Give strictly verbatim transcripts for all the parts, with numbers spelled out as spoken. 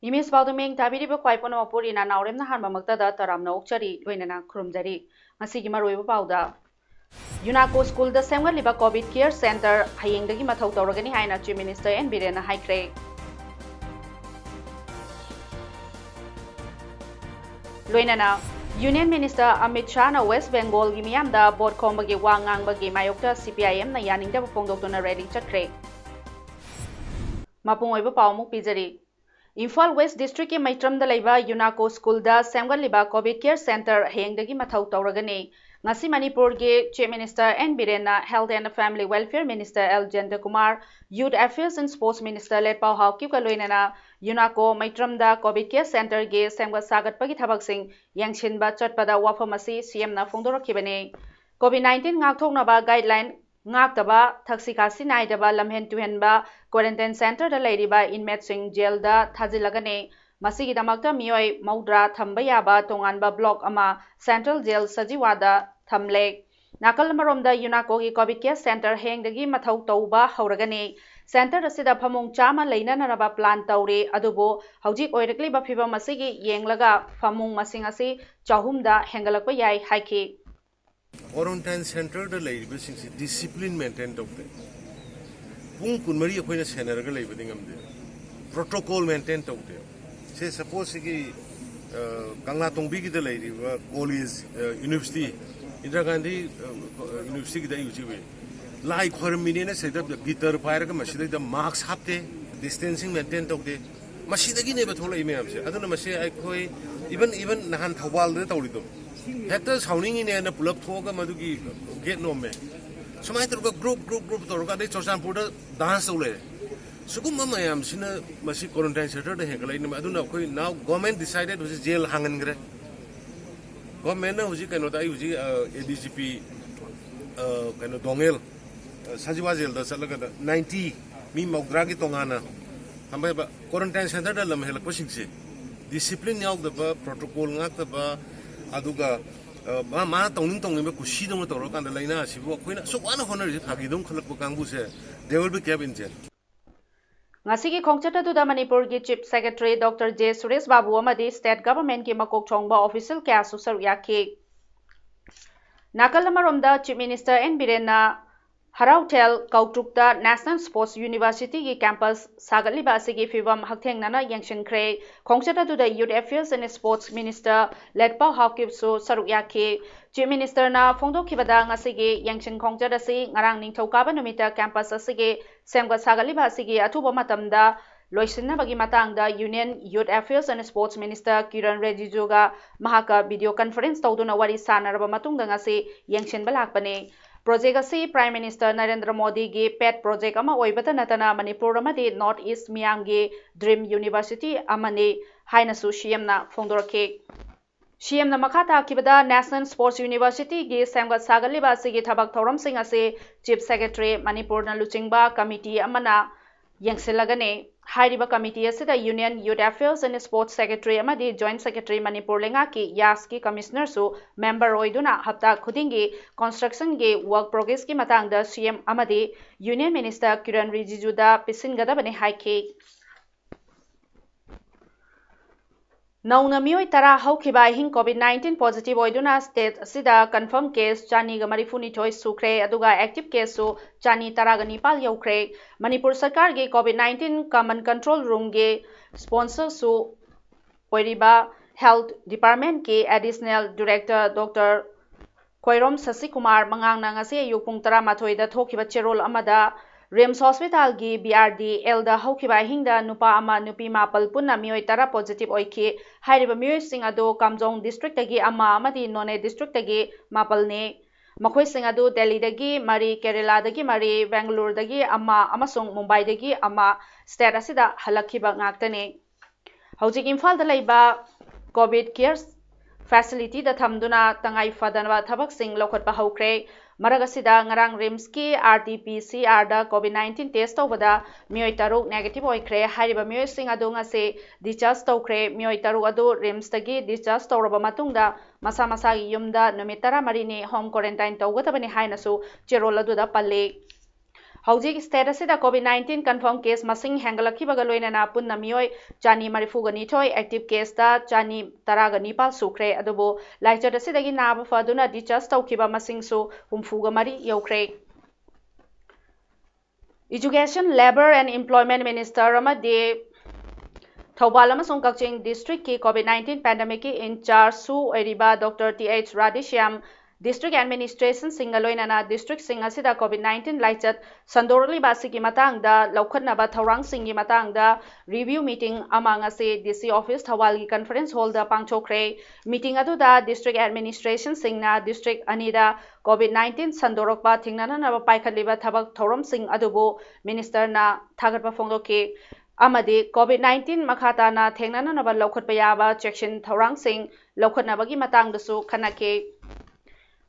Image ꯄꯥꯎꯗ ꯃꯤꯠꯌꯦꯡ ꯇꯥꯕꯤꯔꯤꯕ ꯈ꯭ꯋꯥꯏ ꯄꯨꯝꯅꯃꯛꯄꯨ ꯔꯤꯅꯥ ꯅꯥꯎꯔꯦꯝꯅ ꯑꯍꯥꯟꯕꯃꯛꯇꯗ ꯇꯔꯥꯝꯅ ꯑꯣꯛꯆꯔꯤ, ꯂꯣꯏꯅꯅ ꯈꯨꯔꯨꯝꯖꯔꯤ꯫ ꯉꯁꯤꯒꯤ ꯃꯔꯨꯑꯣꯏꯕ ꯄꯥꯎꯗ, ꯌꯨꯅꯥꯀꯣ ꯁ꯭ꯀꯨꯜꯗ ꯁꯦꯝꯒꯠꯂꯤꯕ ꯀꯣꯚꯤꯗ ꯀꯦꯌꯔ ꯁꯦꯟꯇꯔ ꯍꯌꯦꯡꯗꯒꯤ ꯃꯊꯧ ꯇꯧꯔꯒꯅꯤ ꯍꯥꯏꯅ ꯆꯤꯐ ꯃꯤꯅꯤꯁꯇꯔ ꯑꯦꯟ ꯕꯤꯔꯦꯟꯅ ꯍꯥꯏꯈ꯭ꯔꯦ꯫ ꯂꯣꯏꯅꯅ ꯌꯨꯅꯤꯌꯟ ꯃꯤꯅꯤꯁꯇꯔ ꯑꯃꯤꯠ ꯁꯥꯍꯅ ꯋꯦꯁ ꯕꯦꯡꯒꯣꯜꯒꯤ ꯃꯤꯌꯥꯝꯗ ꯚꯣꯠ ꯈꯣꯝꯕꯒꯤ ꯋꯥ ꯉꯥꯡꯕꯒꯤ ꯃꯥꯌꯣꯛꯇ ꯁꯤ ꯄꯤ ꯑꯥꯏ ꯑꯦꯝꯅ ꯌꯥꯅꯤꯡꯗꯕ ꯐꯣꯡꯗꯣꯛꯇꯨꯅ ꯔꯦꯂꯤ ꯆꯠꯈ꯭ꯔꯦ꯫ ꯃꯄꯨꯡ ꯑꯣꯏꯕ ꯄꯥꯎ ꯑꯃꯨꯛ ꯄꯤꯖꯔꯤ꯫ ꯏꯝꯐꯥꯜ ꯋꯦꯁ ꯗꯤꯁꯇ꯭ꯔꯤꯛꯀꯤ ꯃꯩꯇ꯭ꯔꯝꯗ ꯂꯩꯕ ꯌꯨꯅꯥꯀꯣ ꯁ꯭ꯀꯨꯜꯗ ꯁꯦꯝꯒꯠꯂꯤꯕ ꯀꯣꯚꯤꯗ ꯀꯦꯌꯔ ꯁꯦꯟꯇꯔ ꯍꯌꯦꯡꯗꯒꯤ ꯃꯊꯧ ꯇꯧꯔꯒꯅꯤ꯫ ꯉꯁꯤ ꯃꯅꯤꯄꯨꯔꯒꯤ ꯆꯤꯐ ꯃꯤꯅꯤꯁꯇꯔ ꯑꯦꯟ ꯕꯤꯔꯦꯟꯅ health and family welfare minister L Jayantakumar, youth affairs and sports minister ꯂꯦꯠꯄꯥꯎ ꯍꯥꯎꯀꯤꯞꯀ ꯂꯣꯏꯅꯅ ꯌꯨꯅꯥꯀꯣ ꯃꯩꯇ꯭ꯔꯝꯗ ꯀꯣꯚꯤꯗ ꯀꯦꯌꯔ ꯁꯦꯟꯇꯔꯒꯤ ꯁꯦꯝꯒꯠ ꯁꯥꯒꯠꯄꯒꯤ ꯊꯕꯛꯁꯤꯡ ꯌꯦꯡꯁꯤꯟꯕ ꯆꯠꯄꯗ ꯋꯥꯐꯝ ꯑꯁꯤ ꯁꯤ ꯑꯦꯝꯅ ꯐꯣꯡꯗꯣꯔꯛꯈꯤꯕꯅꯤ꯫ ꯀꯣꯚꯤꯗ ꯅꯥꯏꯟꯇꯤꯟ ꯉꯥꯛꯊꯣꯛꯅꯕ ꯒꯥꯏꯗꯂꯥꯏꯟ ꯉꯥꯛꯇꯕ, ꯊꯛꯁꯤ ꯈꯥꯁꯤ ꯅꯥꯏꯗꯕ, ꯂꯝꯍꯦꯟ ꯇꯨꯍꯦꯟꯕ, ꯀ꯭ꯋꯥꯔꯦꯟꯇꯥꯏꯟ ꯁꯦꯟꯇꯔꯗ ꯂꯩꯔꯤꯕ ꯏꯟꯃꯦꯠꯁꯤꯡ ꯖꯦꯜꯗ ꯊꯥꯖꯤꯜꯂꯒꯅꯤ꯫ ꯃꯁꯤꯒꯤꯗꯃꯛꯇ ꯃꯤꯑꯣꯏ ꯃꯧꯗ꯭ꯔꯥ ꯊꯝꯕ ꯌꯥꯕ ꯇꯣꯉꯥꯟꯕ ꯕ꯭ꯂꯣꯛ ꯑꯃ ꯁꯦꯟꯇ꯭ꯔꯦꯜ ꯖꯦꯜ ꯁꯖꯤꯋꯥꯗ ꯊꯝꯂꯦ꯫ ꯅꯥꯀꯜ ꯑꯃꯔꯣꯝꯗ ꯌꯨꯅꯥꯀꯣꯒꯤ ꯀꯣꯚꯤꯗ ꯀꯦꯌꯔ ꯁꯦꯟꯇꯔ ꯍꯌꯦꯡꯗꯒꯤ ꯃꯊꯧ ꯇꯧꯕ ꯍꯧꯔꯒꯅꯤ꯫ ꯁꯦꯟꯇꯔ ꯑꯁꯤꯗ ꯐꯃꯨꯡ ꯆꯥꯝꯃ ꯂꯩꯅꯅꯕ ꯄ꯭ꯂꯥꯟ ꯇꯧꯔꯤ, ꯑꯗꯨꯕꯨ ꯍꯧꯖꯤꯛ ꯑꯣꯏꯔꯛꯂꯤꯕ ꯐꯤꯕꯝ ꯑꯁꯤꯒꯤ ꯌꯦꯡꯂꯒ ꯐꯃꯨꯡ ꯃꯁꯤꯡ ꯑꯁꯤ ꯆꯍꯨꯝꯗ ꯍꯦꯟꯒꯠꯂꯛꯄ ꯌꯥꯏ ꯍꯥꯏꯈꯤ꯫ ꯀ꯭ꯋꯥꯔꯦꯟꯇꯥꯏꯟ ꯁꯦꯟꯇꯔꯗ ꯂꯩꯔꯤꯕꯁꯤꯡꯁꯤ ꯗꯤꯁꯤꯄ꯭ꯂꯤꯟ ꯃꯦꯟꯇꯦꯟ ꯇꯧꯗꯦ꯫ ꯄꯨꯡ ꯀꯨꯟꯃꯔꯤ ꯑꯩꯈꯣꯏꯅ ꯁꯦꯟꯅꯔꯒ ꯂꯩꯕꯗꯤ ꯉꯝꯗꯦ꯫ ꯄ꯭ꯔꯣꯇꯣꯀꯣꯜ ꯃꯦꯟꯇꯦꯟ ꯇꯧꯗꯦ꯫ ꯁꯦ ꯁꯄꯣꯁ ꯁꯤꯒꯤ, ꯑ, ꯀꯪꯂꯥꯇꯣꯡꯕꯤꯒꯤꯗ ꯂꯩꯔꯤꯕ ꯀꯣꯂꯦꯖ, ꯑ, ꯌꯨꯅꯤꯚꯔꯁꯤꯇꯤ, ꯏꯟꯗꯤꯔꯥ ꯒꯥꯟꯙꯤ, ꯑ, ꯌꯨꯅꯤꯚꯔꯁꯤꯇꯤꯒꯤꯗ ꯑꯩ ꯍꯧꯖꯤꯛ ꯎꯏ꯫ ꯂꯥꯏ ꯈꯣꯏꯔꯝꯃꯤꯅꯦꯅ ꯁꯤꯗ ꯒꯤꯇꯔ ꯄꯥꯏꯔꯒ ꯃꯁꯤꯗꯩꯗ ꯃꯥꯛꯁ ꯍꯥꯞꯇꯦ, ꯗꯤꯁꯇꯦꯟꯁꯤꯡ ꯃꯦꯟꯇꯦꯟ ꯇꯧꯗꯦ꯫ ꯃꯁꯤꯗꯒꯤꯅꯦꯕ ꯊꯣꯛꯂꯛꯏ ꯃꯌꯥꯝꯁꯦ꯫ ꯑꯗꯨꯅ ꯃꯁꯤ ꯑꯩꯈꯣꯏ even, even ꯅꯍꯥꯟ ꯊꯧꯕꯥꯜꯗ ꯇꯧꯔꯤꯗꯣ, ꯍꯦꯛꯇ ꯁꯥꯎꯅꯤꯡꯉꯤꯅꯦꯅ ꯄꯨꯂꯞ ꯊꯣꯛꯑꯒ ꯃꯗꯨꯒꯤ ꯒꯦꯠ ꯅꯣꯝꯃꯦ꯫ ꯁꯨꯃꯥꯏꯅ ꯇꯧꯔꯒ ꯒ꯭ꯔꯨꯞ, ꯒ꯭ꯔꯨꯞ, ꯒ꯭ꯔꯨꯞ ꯇꯧꯔꯒ ꯑꯗꯩ ꯆꯨꯔꯆꯥꯟꯄꯨꯔꯗ ꯗꯥꯟꯁ ꯇꯧ ꯂꯩꯔꯦ꯫ ꯁꯤꯒꯨꯝꯕ ꯃꯌꯥꯝꯁꯤꯅ ꯃꯁꯤ quarantine centreꯗ ꯍꯦꯟꯒꯠꯂꯛꯏꯅꯤ꯫ ꯑꯗꯨꯅ ꯑꯩꯈꯣꯏ now government decided ꯍꯧꯖꯤꯛ ꯖꯦꯜ ꯍꯥꯡꯍꯟꯈ꯭ꯔꯦ꯫ Governmentꯅ ꯍꯧꯖꯤꯛ ꯀꯩꯅꯣꯗ, ꯑꯩ ꯍꯧꯖꯤꯛ ꯑꯦ ꯗꯤ ꯖꯤ ꯄꯤ ꯀꯩꯅꯣ ꯗꯣꯉꯦꯜ, ꯑ, ꯁꯖꯤꯋꯥ ꯖꯦꯜꯗ ꯆꯠꯂꯒ ninety, ꯃꯤ ꯃꯧꯗ꯭ꯔꯥꯒꯤ ꯇꯣꯉꯥꯟꯅ ꯊꯝꯕ꯫ Quarantine centreꯗ ꯂꯝ ꯍꯦꯜꯂꯛꯄꯁꯤꯡꯁꯦ discipline ꯌꯥꯎꯗꯕ, protocol ꯉꯥꯛꯇꯕ, ꯑꯗꯨꯒ ꯑ, ꯃꯥ ꯃꯥ ꯇꯧꯅꯤꯡ ꯇꯧꯅꯤꯡꯕ ꯀꯨꯁꯤꯗꯧꯅ ꯇꯧꯔꯀꯥꯟꯗ ꯂꯥꯏꯅꯥ ꯑꯁꯤꯕꯨ ꯑꯩꯈꯣꯏꯅ ꯑꯁꯨꯛ ꯋꯥꯅ ꯍꯣꯠꯅꯔꯤꯁꯦ ꯐꯥꯒꯤꯗꯧꯅ ꯈꯜꯂꯛꯄ ꯀꯥꯡꯕꯨꯁꯦ, they will be kept in jail꯫ ꯉꯁꯤꯒꯤ ꯈꯣꯡꯆꯠ ꯑꯗꯨꯗ ꯃꯅꯤꯄꯨꯔꯒꯤ Chief Secretary Doctor J Suresh ꯕꯥꯕꯨ ꯑꯃꯗꯤ State Governmentꯀꯤ ꯃꯀꯣꯛ ꯊꯣꯡꯕ official ꯀꯌꯥꯁꯨ ꯁꯔꯨꯛ ꯌꯥꯈꯤ꯫ ꯅꯥꯀꯜ ꯑꯃꯔꯣꯝꯗ Chief Minister N ꯕꯤꯔꯦꯟꯅ ꯍꯔꯥꯎꯊꯦꯜ ꯀꯧꯇ꯭ꯔꯨꯛꯇ National Sports Universityꯒꯤ campus ꯁꯥꯒꯠꯂꯤꯕ ꯑꯁꯤꯒꯤ ꯐꯤꯕꯝ ꯍꯛꯊꯦꯡꯅꯅ ꯌꯦꯡꯁꯤꯟꯈ꯭ꯔꯦ꯫ ꯈꯣꯡꯆꯠ ꯑꯗꯨꯗ Youth Affairs and Sports Minister ꯂꯦꯠꯄꯥꯎ ꯍꯥꯎꯀꯤꯞꯁꯨ ꯁꯔꯨꯛ ꯌꯥꯈꯤ꯫ Chief Ministerꯅ ꯐꯣꯡꯗꯣꯛꯈꯤꯕꯗ, ꯉꯁꯤꯒꯤ ꯌꯦꯡꯁꯤꯟ ꯈꯣꯡꯆꯠ ꯑꯁꯤ ꯉꯔꯥꯡ ꯅꯤꯡꯊꯧꯀꯥꯕ ꯅꯨꯃꯤꯠꯇ campus ꯑꯁꯤꯒꯤ ꯁꯦꯝꯒꯠ ꯁꯥꯒꯠꯂꯤꯕ ꯑꯁꯤꯒꯤ ꯑꯊꯨꯕ ꯃꯇꯝꯗ ꯂꯣꯏꯁꯤꯟꯅꯕꯒꯤ ꯃꯇꯥꯡꯗ Union Youth Affairs and Sports Minister Kiran ꯔꯤꯖꯤꯖꯨꯒ ꯃꯍꯥꯛꯀ video conference ꯇꯧꯗꯨꯅ ꯋꯥꯔꯤ ꯁꯥꯟꯅꯔꯕ ꯃꯇꯨꯡꯗ ꯉꯁꯤ ꯌꯦꯡꯁꯤꯟꯕ ꯂꯥꯛꯄꯅꯤ꯫ Project ꯑꯁꯤ Prime Minister ꯅꯔꯦꯟꯗ꯭ꯔ ꯃꯣꯗꯤꯒꯤ pet project ꯑꯃ ꯑꯣꯏꯕꯇ ꯅꯠꯇꯅ ꯃꯅꯤꯄꯨꯔ ꯑꯃꯗꯤ North East ꯃꯤꯌꯥꯝꯒꯤ dream university ꯑꯃꯅꯤ ꯍꯥꯏꯅꯁꯨ ꯁꯤ ꯑꯦꯝꯅ ꯐꯣꯡꯗꯣꯔꯛꯈꯤ꯫ ꯁꯤ ꯑꯦꯝꯅ ꯃꯈꯥ ꯇꯥꯈꯤꯕꯗ, National Sports Universityꯒꯤ ꯁꯦꯝꯒꯠ ꯁꯥꯒꯠꯂꯤꯕ ꯑꯁꯤꯒꯤ ꯊꯕꯛ ꯊꯧꯔꯝꯁꯤꯡ ꯑꯁꯤ Chief Secretary ꯃꯅꯤꯄꯨꯔꯅ ꯂꯨꯆꯤꯡꯕ committee ꯑꯃꯅ ꯌꯦꯡꯁꯤꯜꯂꯒꯅꯤ꯫ ꯍꯥꯏꯔꯤꯕ committee ꯑꯁꯤꯗ Union Youth Affairs and Sports Secretary ꯑꯃꯗꯤ Joint Secretary ꯃꯅꯤꯄꯨꯔ ꯂꯩꯉꯥꯛꯀꯤ ꯌꯥꯁꯀꯤ Commissionerꯁꯨ member ꯑꯣꯏꯗꯨꯅ ꯍꯞꯇꯥ ꯈꯨꯗꯤꯡꯒꯤ constructionꯒꯤ work progressꯀꯤ ꯃꯇꯥꯡꯗ ꯁꯤ ꯑꯦꯝ ꯑꯃꯗꯤ Union Minister ꯀꯤꯔꯟ ꯔꯤꯖꯤꯖꯨꯗ ꯄꯤꯁꯤꯟꯒꯗꯕꯅꯤ ꯍꯥꯏꯈꯤ꯫ ꯅꯧꯅ ꯃꯤꯑꯣꯏ ꯇꯔꯥ ꯍꯧꯈꯤꯕ ꯑꯍꯤꯡ COVID nineteen positive ꯑꯣꯏꯗꯨꯅ state ꯑꯁꯤꯗ confirm case ꯆꯅꯤꯒ ꯃꯔꯤꯐꯨꯅꯤꯊꯣꯏ ꯁꯨꯈ꯭ꯔꯦ, ꯑꯗꯨꯒ active caseꯁꯨ ꯆꯅꯤ ꯇꯔꯥꯒ ꯅꯤꯄꯥꯜ ꯌꯧꯈ꯭ꯔꯦ꯫ ꯃꯅꯤꯄꯨꯔ ꯁꯔꯀꯥꯔꯒꯤ COVID nineteen common control roomꯒꯤ sponsorꯁꯨ ꯑꯣꯏꯔꯤꯕ Health Departmentꯀꯤ Additional Director Doctor Khoirom ꯁꯁꯤꯀꯨꯃꯥꯔ ꯃꯉꯥꯡꯅ ꯉꯁꯤ ꯑꯌꯨꯛ ꯄꯨꯡ ꯇꯔꯥꯃꯥꯊꯣꯏꯗ ꯊꯣꯛꯈꯤꯕ ꯆꯦꯔꯣꯜ ꯑꯃꯗ RIMS Hospitalꯒꯤ BRDLꯗ ꯍꯧꯈꯤꯕ ꯑꯍꯤꯡꯗ ꯅꯨꯄꯥ ꯑꯃ, ꯅꯨꯄꯤ ꯃꯥꯄꯜ ꯄꯨꯟꯅ ꯃꯤꯑꯣꯏ ꯇꯔꯥ positive ꯑꯣꯏꯈꯤ꯫ ꯍꯥꯏꯔꯤꯕ ꯃꯤꯑꯣꯏꯁꯤꯡ ꯑꯗꯨ ꯀꯥꯝꯖꯣꯡ districtꯇꯒꯤ ꯑꯃ ꯑꯃꯗꯤ ꯅꯣꯅꯦ districtꯇꯒꯤ ꯃꯥꯄꯜꯅꯤ꯫ ꯃꯈꯣꯏꯁꯤꯡ ꯑꯗꯨ ꯗꯦꯜꯂꯤꯗꯒꯤ ꯃꯔꯤ, ꯀꯦꯔꯦꯂꯥꯗꯒꯤ ꯃꯔꯤ, ꯕꯦꯡꯒꯂꯨꯔꯨꯗꯒꯤ ꯑꯃ ꯑꯃꯁꯨꯡ ꯃꯨꯝꯕꯥꯏꯗꯒꯤ ꯑꯃ state ꯑꯁꯤꯗ ꯍꯜꯂꯛꯈꯤꯕ ꯉꯥꯛꯇꯅꯤ꯫ ꯍꯧꯖꯤꯛ ꯏꯝꯐꯥꯜꯗ ꯂꯩꯕ COVID care facility ꯗ ꯊꯝꯗꯨꯅ ꯇꯉꯥꯏ ꯐꯗꯅꯕ ꯊꯕꯛꯁꯤꯡ ꯂꯧꯈꯠꯄ ꯍꯧꯈ꯭ꯔꯦ꯫ ꯃꯔꯛ ꯑꯁꯤꯗ ꯉꯔꯥꯡ RIMS ꯀꯤ RT-PCR ꯗ COVID nineteen test ꯇꯧꯕꯗ ꯃꯤꯑꯣꯏ ꯇꯔꯨꯛ negative ꯑꯣꯏꯈ꯭ꯔꯦ꯫ ꯍꯥꯏꯔꯤꯕ ꯃꯤꯑꯣꯏꯁꯤꯡ ꯑꯗꯨ ꯉꯁꯤ discharge ꯇꯧꯈ꯭ꯔꯦ꯫ ꯃꯤꯑꯣꯏ ꯇꯔꯨꯛ ꯑꯗꯨ RIMS ꯇꯒꯤ discharge ꯇꯧꯔꯕ ꯃꯇꯨꯡꯗ ꯃꯁꯥ ꯃꯁꯥꯒꯤ ꯌꯨꯝꯗ ꯅꯨꯃꯤꯠ ꯇꯔꯥꯃꯔꯤꯅꯤ home quarantine ꯇꯧꯒꯗꯕꯅꯤ ꯍꯥꯏꯅꯁꯨ ꯆꯦꯔꯣꯜ ꯑꯗꯨꯗ ꯄꯜꯂꯤ꯫ ꯍꯧꯖꯤꯛ state ꯑꯁꯤꯗ COVID nineteen confirm case ꯃꯁꯤꯡ ꯍꯦꯟꯒꯠꯂꯛꯈꯤꯕꯒ ꯂꯣꯏꯅꯅ ꯄꯨꯟꯅ ꯃꯤꯑꯣꯏ ꯆꯅꯤ ꯃꯔꯤꯐꯨꯒ ꯅꯤꯊꯣꯏ, active case ꯇ ꯆꯅꯤ ꯇꯔꯥꯒ ꯅꯤꯄꯥꯜ ꯁꯨꯈ꯭ꯔꯦ꯫ ꯑꯗꯨꯕꯨ ꯂꯥꯏꯆꯠ ꯑꯁꯤꯗꯒꯤ ꯅꯥꯕ ꯐꯗꯨꯅ discharge ꯇꯧꯈꯤꯕ ꯃꯁꯤꯡꯁꯨ ꯍꯨꯝꯐꯨꯒ ꯃꯔꯤ ꯌꯧꯈ꯭ꯔꯦ꯫ Education, Labour and Employment Minister ꯑꯃꯗꯤ ꯊꯧꯕꯥꯜ ꯑꯃꯁꯨꯡ ꯀꯛꯆꯤꯡ district ꯀꯤ COVID nineteen pandemic ꯀꯤ in charge ꯁꯨ ꯑꯣꯏꯔꯤꯕ Doctor Th Radheshyam, district administration ꯁꯤꯡꯒ ꯂꯣꯏꯅꯅ district ꯁꯤꯡ ꯑꯁꯤꯗ COVID nineteen ꯂꯥꯏꯆꯠ ꯁꯟꯗꯣꯔꯛꯂꯤꯕ ꯑꯁꯤꯒꯤ ꯃꯇꯥꯡꯗ ꯂꯧꯈꯠꯅꯕ ꯊꯧꯔꯥꯡꯁꯤꯡꯒꯤ ꯃꯇꯥꯡꯗ review meeting ꯑꯃ ꯉꯁꯤ DC office ꯊꯧꯕꯥꯜꯒꯤ conference hall ꯗ ꯄꯥꯡꯊꯣꯛꯈ꯭ꯔꯦ꯫ Meeting ꯑꯗꯨꯗ district administration ꯁꯤꯡꯅ district ꯑꯅꯤꯗ COVID nineteen ꯁꯟꯗꯣꯔꯛꯄ ꯊꯤꯡꯅꯅꯅꯕ ꯄꯥꯏꯈꯠꯂꯤꯕ ꯊꯕꯛ ꯊꯧꯔꯝꯁꯤꯡ ꯑꯗꯨꯕꯨ minister ꯅ ꯊꯥꯒꯠꯄ ꯐꯣꯡꯗꯣꯛꯈꯤ ꯑꯃꯗꯤ COVID nineteen ꯃꯈꯥ ꯇꯥꯅ ꯊꯦꯡꯅꯅꯅꯕ ꯂꯧꯈꯠꯄ ꯌꯥꯕ ꯆꯦꯛꯁꯤꯟ ꯊꯧꯔꯥꯡꯁꯤꯡ ꯂꯧꯈꯠꯅꯕꯒꯤ ꯃꯇꯥꯡꯗꯁꯨ ꯈꯟꯅꯈꯤ꯫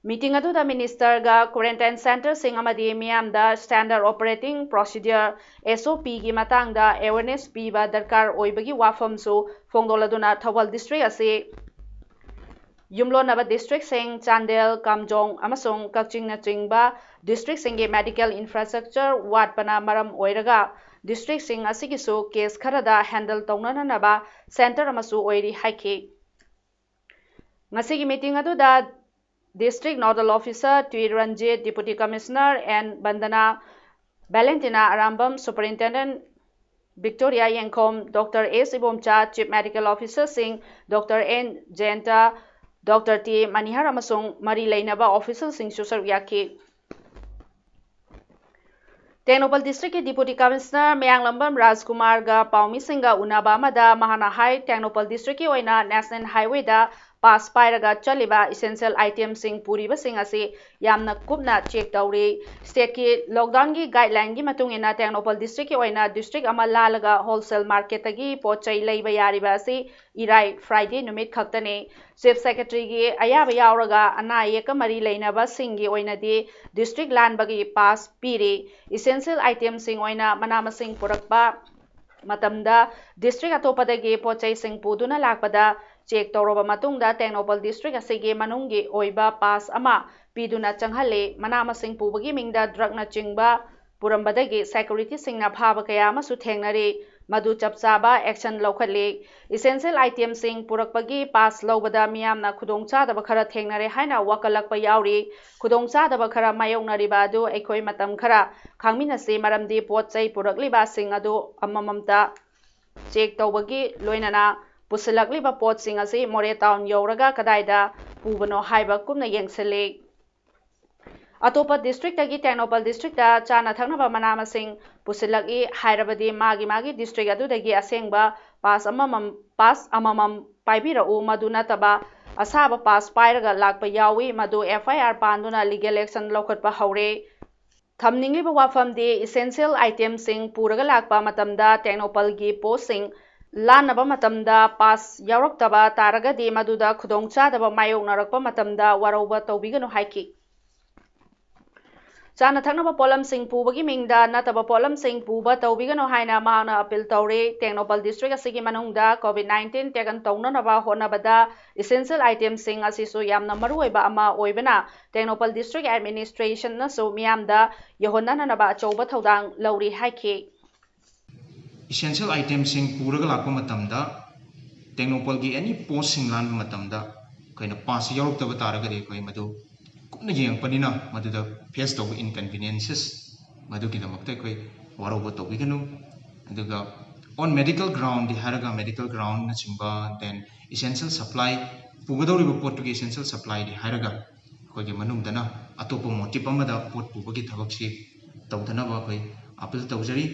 Meeting ꯑꯗꯨꯗ minister ꯒ quarantine centre ꯁꯤꯡ ꯑꯃꯗꯤ ꯃꯤꯌꯥꯝꯗ standard operating procedure, SOP ꯒꯤ ꯃꯇꯥꯡꯗ awareness ꯄꯤꯕ ꯗꯔꯀꯥꯔ ꯑꯣꯏꯕꯒꯤ ꯋꯥꯐꯝꯁꯨ ꯐꯣꯡꯗꯣꯛꯂꯗꯨꯅ ꯊꯧꯕꯥꯜ district ꯑꯁꯤ ꯌꯨꯝꯂꯣꯟꯅꯕ district ꯁꯤꯡ ꯆꯥꯟꯗꯦꯜ, ꯀꯥꯝꯖꯣꯡ ꯑꯃꯁꯨꯡ ꯀꯛꯆꯤꯡꯅꯆꯤꯡꯕ district ꯁꯤꯡꯒꯤ medical infrastructure ꯋꯥꯠꯄꯅ ꯃꯔꯝ ꯑꯣꯏꯔꯒ district ꯁꯤꯡ ꯑꯁꯤꯒꯤꯁꯨ case ꯈꯔꯗ handle ꯇꯧꯅꯅꯕ centre ꯑꯃꯁꯨ ꯑꯣꯏꯔꯤ ꯍꯥꯏꯈꯤ꯫ ꯉꯁꯤꯒꯤ meeting ꯑꯗꯨꯗ district nodal officer T Ranjit, Deputy Commissioner N Vandana, Valentina Arambam, Superintendent Victoria Yengkhom, Doctor S Ibomcha, Chief Medical Officer ꯁꯤꯡ Doctor N Jayanta, Doctor T Manihar ꯑꯃꯁꯨꯡ ꯃꯔꯤ ꯂꯩꯅꯕ official ꯁꯤꯡꯁꯨ ꯁꯔꯨꯛ ꯌꯥꯈꯤ꯫ ꯇꯦꯡꯅꯧꯄꯜ district ꯀꯤ Deputy Commissioner ꯃꯌꯥꯡꯂꯝꯕꯝ ꯔꯥꯖꯀꯨꯃꯥꯔꯒ ꯄꯥꯎꯃꯤꯁꯤꯡꯒ ꯎꯅꯕ ꯑꯃꯗ ꯃꯍꯥꯛꯅ ꯍꯥꯏ, ꯇꯦꯡꯅꯧꯄꯜ district ꯀꯤ ꯑꯣꯏꯅ national highway ꯗ ꯄꯥꯁ ꯄꯥꯏꯔꯒ ꯆꯠꯂꯤꯕ essential itemꯁꯤꯡ ꯄꯨꯔꯤꯕꯁꯤꯡ ꯑꯁꯤ ꯌꯥꯝꯅ ꯀꯨꯞꯅ ꯆꯦꯛ ꯇꯧꯔꯤ꯫ ꯁ꯭ꯇꯦꯠꯀꯤ ꯂꯣꯛꯗꯥꯎꯟꯒꯤ ꯒꯥꯏꯗꯂꯥꯏꯟꯒꯤ ꯃꯇꯨꯡ ꯏꯟꯅ ꯇꯦꯡꯅꯧꯄꯜ ꯗꯤꯁꯇ꯭ꯔꯤꯛꯀꯤ ꯑꯣꯏꯅ ꯗꯤꯁꯇ꯭ꯔꯤꯛ ꯑꯃ ꯂꯥꯜꯂꯒ ꯍꯣꯜꯁꯦꯜ ꯃꯥꯔꯀꯦꯠꯇꯒꯤ ꯄꯣꯠ ꯆꯩ ꯂꯩꯕ ꯌꯥꯔꯤꯕ ꯑꯁꯤ ꯏꯔꯥꯏ, ꯐ꯭ꯔꯥꯏꯗꯦ ꯅꯨꯃꯤꯠ ꯈꯛꯇꯅꯤ꯫ ꯆꯤꯐ ꯁꯦꯀ꯭ꯔꯦꯇꯔꯤꯒꯤ ꯑꯌꯥꯕ ꯌꯥꯎꯔꯒ ꯑꯅꯥ ꯑꯌꯦꯛꯀ ꯃꯔꯤ ꯂꯩꯅꯕꯁꯤꯡꯒꯤ ꯑꯣꯏꯅꯗꯤ ꯗꯤꯁꯇ꯭ꯔꯤꯛ ꯂꯥꯟꯕꯒꯤ ꯄꯥꯁ ꯄꯤꯔꯤ꯫ Essential itemꯁꯤꯡ ꯑꯣꯏꯅ ꯃꯅꯥ ꯃꯁꯤꯡ ꯄꯨꯔꯛꯄ ꯃꯇꯝꯗ ꯗꯤꯁꯇ꯭ꯔꯤꯛ ꯑꯇꯣꯞꯄꯗꯒꯤ ꯄꯣꯠ ꯆꯩꯁꯤꯡ ꯄꯨꯗꯨꯅ ꯂꯥꯛꯄꯗ ꯆꯦꯛ ꯇꯧꯔꯕ ꯃꯇꯨꯡꯗ ꯇꯦꯡꯅꯧꯄꯜ ꯗꯤꯁꯇ꯭ꯔꯤꯛ ꯑꯁꯤꯒꯤ ꯃꯅꯨꯡꯒꯤ ꯑꯣꯏꯕ ꯄꯥꯁ ꯑꯃ ꯄꯤꯗꯨꯅ ꯆꯪꯍꯜꯂꯤ꯫ ꯃꯅꯥ ꯃꯁꯤꯡ ꯄꯨꯕꯒꯤ ꯃꯤꯡꯗ ꯗ꯭ꯔꯒꯅꯆꯤꯡꯕ ꯄꯨꯔꯝꯕꯗꯒꯤ ꯁꯦꯀ꯭ꯌꯨꯔꯤꯇꯤꯁꯤꯡꯅ ꯐꯥꯕ ꯀꯌꯥ ꯑꯃꯁꯨ ꯊꯦꯡꯅꯔꯤ꯫ ꯃꯗꯨ ꯆꯞ ꯆꯥꯕ ꯑꯦꯛꯁꯟ ꯂꯧꯈꯠꯂꯤ꯫ Essential itemꯁꯤꯡ ꯄꯨꯔꯛꯄꯒꯤ ꯄꯥꯁ ꯂꯧꯕꯗ ꯃꯤꯌꯥꯝꯅ ꯈꯨꯗꯣꯡꯆꯥꯗꯕ ꯈꯔ ꯊꯦꯡꯅꯔꯦ ꯍꯥꯏꯅ ꯋꯥꯀꯠꯂꯛꯄ ꯌꯥꯎꯔꯤ꯫ ꯈꯨꯗꯣꯡꯆꯥꯗꯕ ꯈꯔ ꯃꯥꯌꯣꯛꯅꯔꯤꯕ ꯑꯗꯨ ꯑꯩꯈꯣꯏ ꯃꯇꯝ ꯈꯔ ꯈꯥꯡꯃꯤꯟꯅꯁꯤ, ꯃꯔꯝꯗꯤ ꯄꯣꯠ ꯆꯩ ꯄꯨꯔꯛꯂꯤꯕꯁꯤꯡ ꯑꯗꯨ ꯑꯃꯃꯝꯇ ꯆꯦꯛ ꯇꯧꯕꯒꯤ ꯂꯣꯏꯅꯅ ꯄꯨꯁꯤꯜꯂꯛꯂꯤꯕ ꯄꯣꯠꯁꯤꯡ ꯑꯁꯤ ꯃꯣꯔꯦ ꯇꯥꯎꯟ ꯌꯧꯔꯒ ꯀꯗꯥꯏꯗ ꯄꯨꯕꯅꯣ ꯍꯥꯏꯕ ꯀꯨꯞꯅ ꯌꯦꯡꯁꯤꯜꯂꯤ꯫ ꯑꯇꯣꯞꯄ ꯗꯤꯁꯇ꯭ꯔꯤꯛꯇꯒꯤ ꯇꯦꯡꯅꯧꯄꯜ ꯗꯤꯁꯇ꯭ꯔꯤꯛꯇ ꯆꯥꯅ ꯊꯛꯅꯕ ꯃꯅꯥ ꯃꯁꯤꯡ ꯄꯨꯁꯤꯜꯂꯛꯏ ꯍꯥꯏꯔꯕꯗꯤ ꯃꯥꯒꯤ ꯃꯥꯒꯤ ꯗꯤꯁꯇ꯭ꯔꯤꯛ ꯑꯗꯨꯗꯒꯤ ꯑꯁꯦꯡꯕ ꯄꯥꯁ ꯑꯃꯃꯝ, ꯄꯥꯁ ꯑꯃꯃꯝ ꯄꯥꯏꯕꯤꯔꯛꯎ, ꯃꯗꯨ ꯅꯠꯇꯕ ꯑꯁꯥꯕ ꯄꯥꯁ ꯄꯥꯏꯔꯒ ꯂꯥꯛꯄ ꯌꯥꯎꯏ, ꯃꯗꯨ ꯑꯦꯐ ꯑꯥꯏ ꯑꯥꯔ ꯄꯥꯟꯗꯨꯅ ꯂꯤꯒꯦꯜ ꯑꯦꯛꯁꯟ ꯂꯧꯈꯠꯄ ꯍꯧꯔꯦ꯫ ꯊꯝꯅꯤꯡꯂꯤꯕ ꯋꯥꯐꯝꯗꯤ essential itemꯁꯤꯡ ꯄꯨꯔꯒ ꯂꯥꯛꯄ ꯃꯇꯝꯗ ꯇꯦꯡꯅꯧꯄꯜꯒꯤ ꯄꯣꯁꯁꯤꯡ ꯂꯥꯟꯅꯕ ꯃꯇꯝꯗ ꯄꯥꯁ ꯌꯥꯎꯔꯛꯇꯕ ꯇꯥꯔꯒꯗꯤ ꯃꯗꯨꯗ ꯈꯨꯗꯣꯡꯆꯥꯗꯕ ꯃꯥꯌꯣꯛꯅꯔꯛꯄ ꯃꯇꯝꯗ ꯋꯥꯔꯧꯕ ꯇꯧꯕꯤꯒꯅꯨ ꯍꯥꯏꯈꯤ꯫ ꯆꯥꯅ ꯊꯛꯅꯕ ꯄꯣꯠꯂꯝꯁꯤꯡ ꯄꯨꯕꯒꯤ ꯃꯤꯡꯗ ꯅꯠꯇꯕ ꯄꯣꯠꯂꯝꯁꯤꯡ ꯄꯨꯕ ꯇꯧꯕꯤꯒꯅꯨ ꯍꯥꯏꯅ ꯃꯍꯥꯛꯅ ꯑꯄꯤꯜ ꯇꯧꯔꯤ꯫ ꯇꯦꯡꯅꯧꯄꯜ ꯗꯤꯁꯇ꯭ꯔꯤꯛ ꯑꯁꯤꯒꯤ ꯃꯅꯨꯡꯗ ꯀꯣꯚꯤꯗ ꯅꯥꯏꯟꯇꯤꯟ ꯇꯦꯀꯟ ꯇꯧꯅꯅꯕ ꯍꯣꯠꯅꯕꯗ essential itemꯁꯤꯡ ꯑꯁꯤꯁꯨ ꯌꯥꯝꯅ ꯃꯔꯨꯑꯣꯏꯕ ꯑꯃ ꯑꯣꯏꯕꯅ ꯇꯦꯡꯅꯧꯄꯜ ꯗꯤꯁꯇ꯭ꯔꯤꯛ ꯑꯦꯗꯃꯤꯅꯤꯁꯇ꯭ꯔꯦꯁꯟꯅꯁꯨ ꯃꯤꯌꯥꯝꯗ ꯌꯧꯍꯟꯅꯅꯕ ꯑꯆꯧꯕ ꯊꯧꯗꯥꯡ ꯂꯧꯔꯤ ꯍꯥꯏꯈꯤ꯫ Essential itemꯁꯤꯡ ꯄꯨꯔꯒ ꯂꯥꯛꯄ ꯃꯇꯝꯗ ꯇꯦꯡꯅꯧꯄꯜꯒꯤ ꯑꯦꯅꯤ ꯄꯣꯁꯁꯤꯡ ꯂꯥꯟꯕ ꯃꯇꯝꯗ ꯑꯩꯈꯣꯏꯅ ꯄꯥꯁ ꯌꯥꯎꯔꯛꯇꯕ ꯇꯥꯔꯒꯗꯤ ꯑꯩꯈꯣꯏ ꯃꯗꯨ ꯀꯨꯞꯅ ꯌꯦꯡꯉꯛꯄꯅꯤꯅ ꯃꯗꯨꯗ ꯐꯦꯁ ꯇꯧꯕ ꯏꯟꯀꯟꯚꯤꯅꯤꯌꯦꯟꯁꯦꯁ ꯃꯗꯨꯒꯤꯗꯃꯛꯇ ꯑꯩꯈꯣꯏ ꯋꯥꯔꯧꯕ ꯇꯧꯕꯤꯒꯅꯨ꯫ ꯑꯗꯨꯒ on medical groundꯗꯤ ꯍꯥꯏꯔꯒ medical groundꯅꯆꯤꯡꯕ, then essential supply, ꯄꯨꯒꯗꯧꯔꯤꯕ ꯄꯣꯠꯇꯨꯒꯤ essential supplyꯗꯤ ꯍꯥꯏꯔꯒ ꯑꯩꯈꯣꯏꯒꯤ ꯃꯅꯨꯡꯗꯅ ꯑꯇꯣꯞꯄ ꯃꯣꯇꯤꯞ ꯑꯃꯗ ꯄꯣꯠ ꯄꯨꯕꯒꯤ ꯊꯕꯛꯁꯤ ꯇꯧꯗꯅꯕ ꯑꯩꯈꯣꯏ ꯑꯄꯤꯜ ꯇꯧꯖꯔꯤ꯫